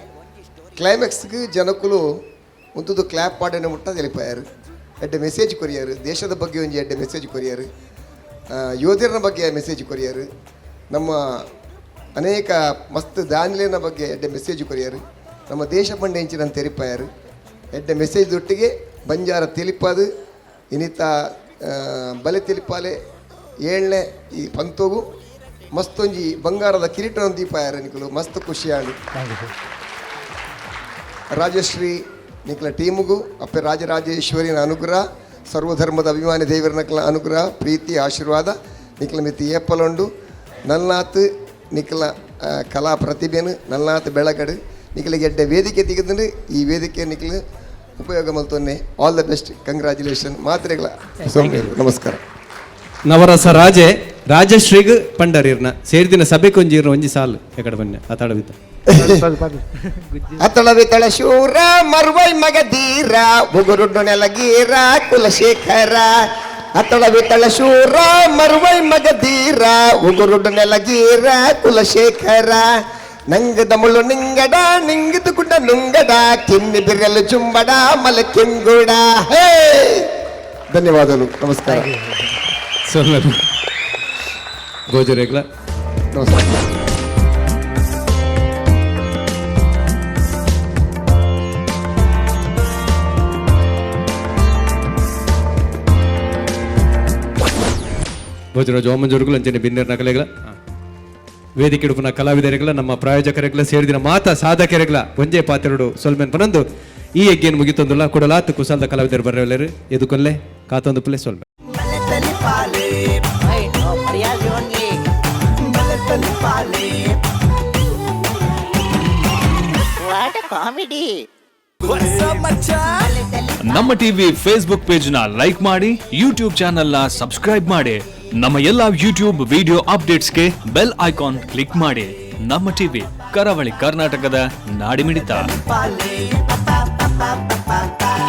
ಕ್ಲೈಮ್ಯಾಕ್ಸ್ಗೆ ಜನಕ್ಕೂ ಒಂತದ್ದು ಕ್ಲ್ಯಾಪ್ ಪಾಡನೆ ಮುಟ್ಟ ತೆಲಿಪಾಯಾರು. ಎಡ್ಡೆ ಮೆಸೇಜ್ ಕೊರಿಯಾರು, ದೇಶದ ಬಗ್ಗೆ ಒಂಜಿ ಎಡ್ಡೆ ಮೆಸೇಜ್ ಕೊರಿಯಾರು, ಯೋಧರನ ಬಗ್ಗೆ ಮೆಸೇಜ್ ಕೊರಿಯಾರು, ನಮ್ಮ ಅನೇಕ ಮಸ್ತ್ ದಾನಿಲಿನ ಬಗ್ಗೆ ಎಡ್ಡೆ ಮೆಸೇಜ್ ಕೊರಿಯಾರು, ನಮ್ಮ ದೇಶ ಪಂಡೆ ಇಂಚಿನ ತೆರಿಪಾಯಾರು. ಎಡ್ಡೆ ಮೆಸೇಜ್ ಒಟ್ಟಿಗೆ ಬಂಜಾರ ತಿಳಿಪಾದು ಇನ್ನಿತ ಬಲೆ ತಿಳಿಪಾಲೆ 7ನೇ ಈ ಪಂತೋಗು ಮಸ್ತೊಂಜಿ ಬಂಗಾರದ ಕಿರೀಟವನ್ನು ದೀಪಾಯಾರು ನಿಕಲು ಮಸ್ತ್ ಖುಷಿಯಾಳು. ರಾಜಶ್ರೀ ನಿಕಲ ಟೀಮುಗು ಅಪ್ಪೆ ರಾಜರಾಜೇಶ್ವರಿನ ಅನುಗ್ರಹ, ಸರ್ವಧರ್ಮದ ಅಭಿಮಾನಿ ದೇವರ ನಕಲ ಅನುಗ್ರಹ, ಪ್ರೀತಿ, ಆಶೀರ್ವಾದ ನಿಕಲ ಮಿತಿ ಏಪಲೊಂಡು ನಲ್ನಾತ್ ನಿಕಲ ಕಲಾ ಪ್ರತಿಭೆನು ನಲ್ನಾತ್ ಬೆಳಗಡು ನಿಕಲಿಗೆ ಎಡ್ಡೆ ವೇದಿಕೆ ತೆಗೆದು ಈ ವೇದಿಕೆ ನಿಕಲು ಉಪಯೋಗ ಮಲ್ತೊನ್ನೆ. All the best, congratulation ಮಾತ್ರೆಗಳ ನಮಸ್ಕಾರ. ನವರಸ ರಾಜೆ ರಾಜಶ್ರೀಗ್ ಪಂಡರಿರ್ನ ಸೇರ್ದಿನ ಸಭೆ ಕೊಂಜಿರ್ನ ಒಂಜಿ ಸಾಲು ಎಕಡೆ ಬನ್ನಿ ಆತಾಡವಿದ್ದ ಅತಳ ವಿತಳ ಶೂರ ಮರ್ವೈ ಮಗಧೀರ ಬುಗುರುಡ್ಡು ನೆಲಗೀರ ಕುಲಶೇಖರ. ಅತಳ ವಿತಳ ಶೂರ ಮರುವೈ ಮಗಧೀರ ಉಗುರುಡು ನೆಲಗೀರ ಕುಲಶೇಖರ ನಂಗದ ಮುಳ್ಳು ನಿಂಗಡ ನಿಂಗಿದು ಗುಡ್ಡ ನುಂಗಡ ಕಿನ್ನಿ ಬಿರಲು ಚುಂಬಡ ಮಲಕೆಂಗುಡ. ಹೇ, ಧನ್ಯವಾದಗಳು, ನಮಸ್ಕಾರ. ಸೊಲ್ಮೆಲು ಗೋಜರೆಗ್ಲ. ನಮಸ್ಕಾರ. ಭೋಜರಾಜ್ ವಾಮಂಜೋರುಗಳು ಅಂಚನೆ ಬಿಂದರ್ ನಕಲೆಗಳ ವೇದಿಕೆ ಉಡುಪುನ ಕಲಾವಿದರೆಗಳ ನಮ್ಮ ಪ್ರಾಯೋಜಕರೆಗಳ ಸೇರಿದಿನ ಮಾತ ಸಾಧಕರೆಗಳ ಒಂಜೇ ಪಾತ್ರಡು ಸೊಲ್ಮೆನ್ ಪನೊಂದು ಈ ಯಜ್ಞನ್ ಮುಗಿತೊಂದುಲ್ಲ. ಕುಡಲಾತ್ ಕುಸಲ್ದ ಕಲಾವಿದರು ಬರ್ರೆಲ್ಲೆರು ಎದುಕೊಲ್ಲೆ ಕಾತೊಂದು ಪುಲೆ ಸೊಲ್ಮೆ. What a comedy! ನಮ್ಮ ಟಿವಿ ಫೇಸ್ಬುಕ್ ಪೇಜ್ ನ ಲೈಕ್ ಮಾಡಿ, ಯೂಟ್ಯೂಬ್ ಚಾನೆಲ್ ನ ಸಬ್ಸ್ಕ್ರೈಬ್ ಮಾಡಿ, ನಮ್ಮ ಎಲ್ಲಾ ಯೂಟ್ಯೂಬ್ ವಿಡಿಯೋ ಅಪ್ಡೇಟ್ಸ್ಗೆ ಬೆಲ್ ಐಕಾನ್ ಕ್ಲಿಕ್ ಮಾಡಿ. ನಮ್ಮ ಟಿವಿ, ಕರಾವಳಿ ಕರ್ನಾಟಕದ ನಾಡಿಮಿಡಿತ. Papa, papa, papa.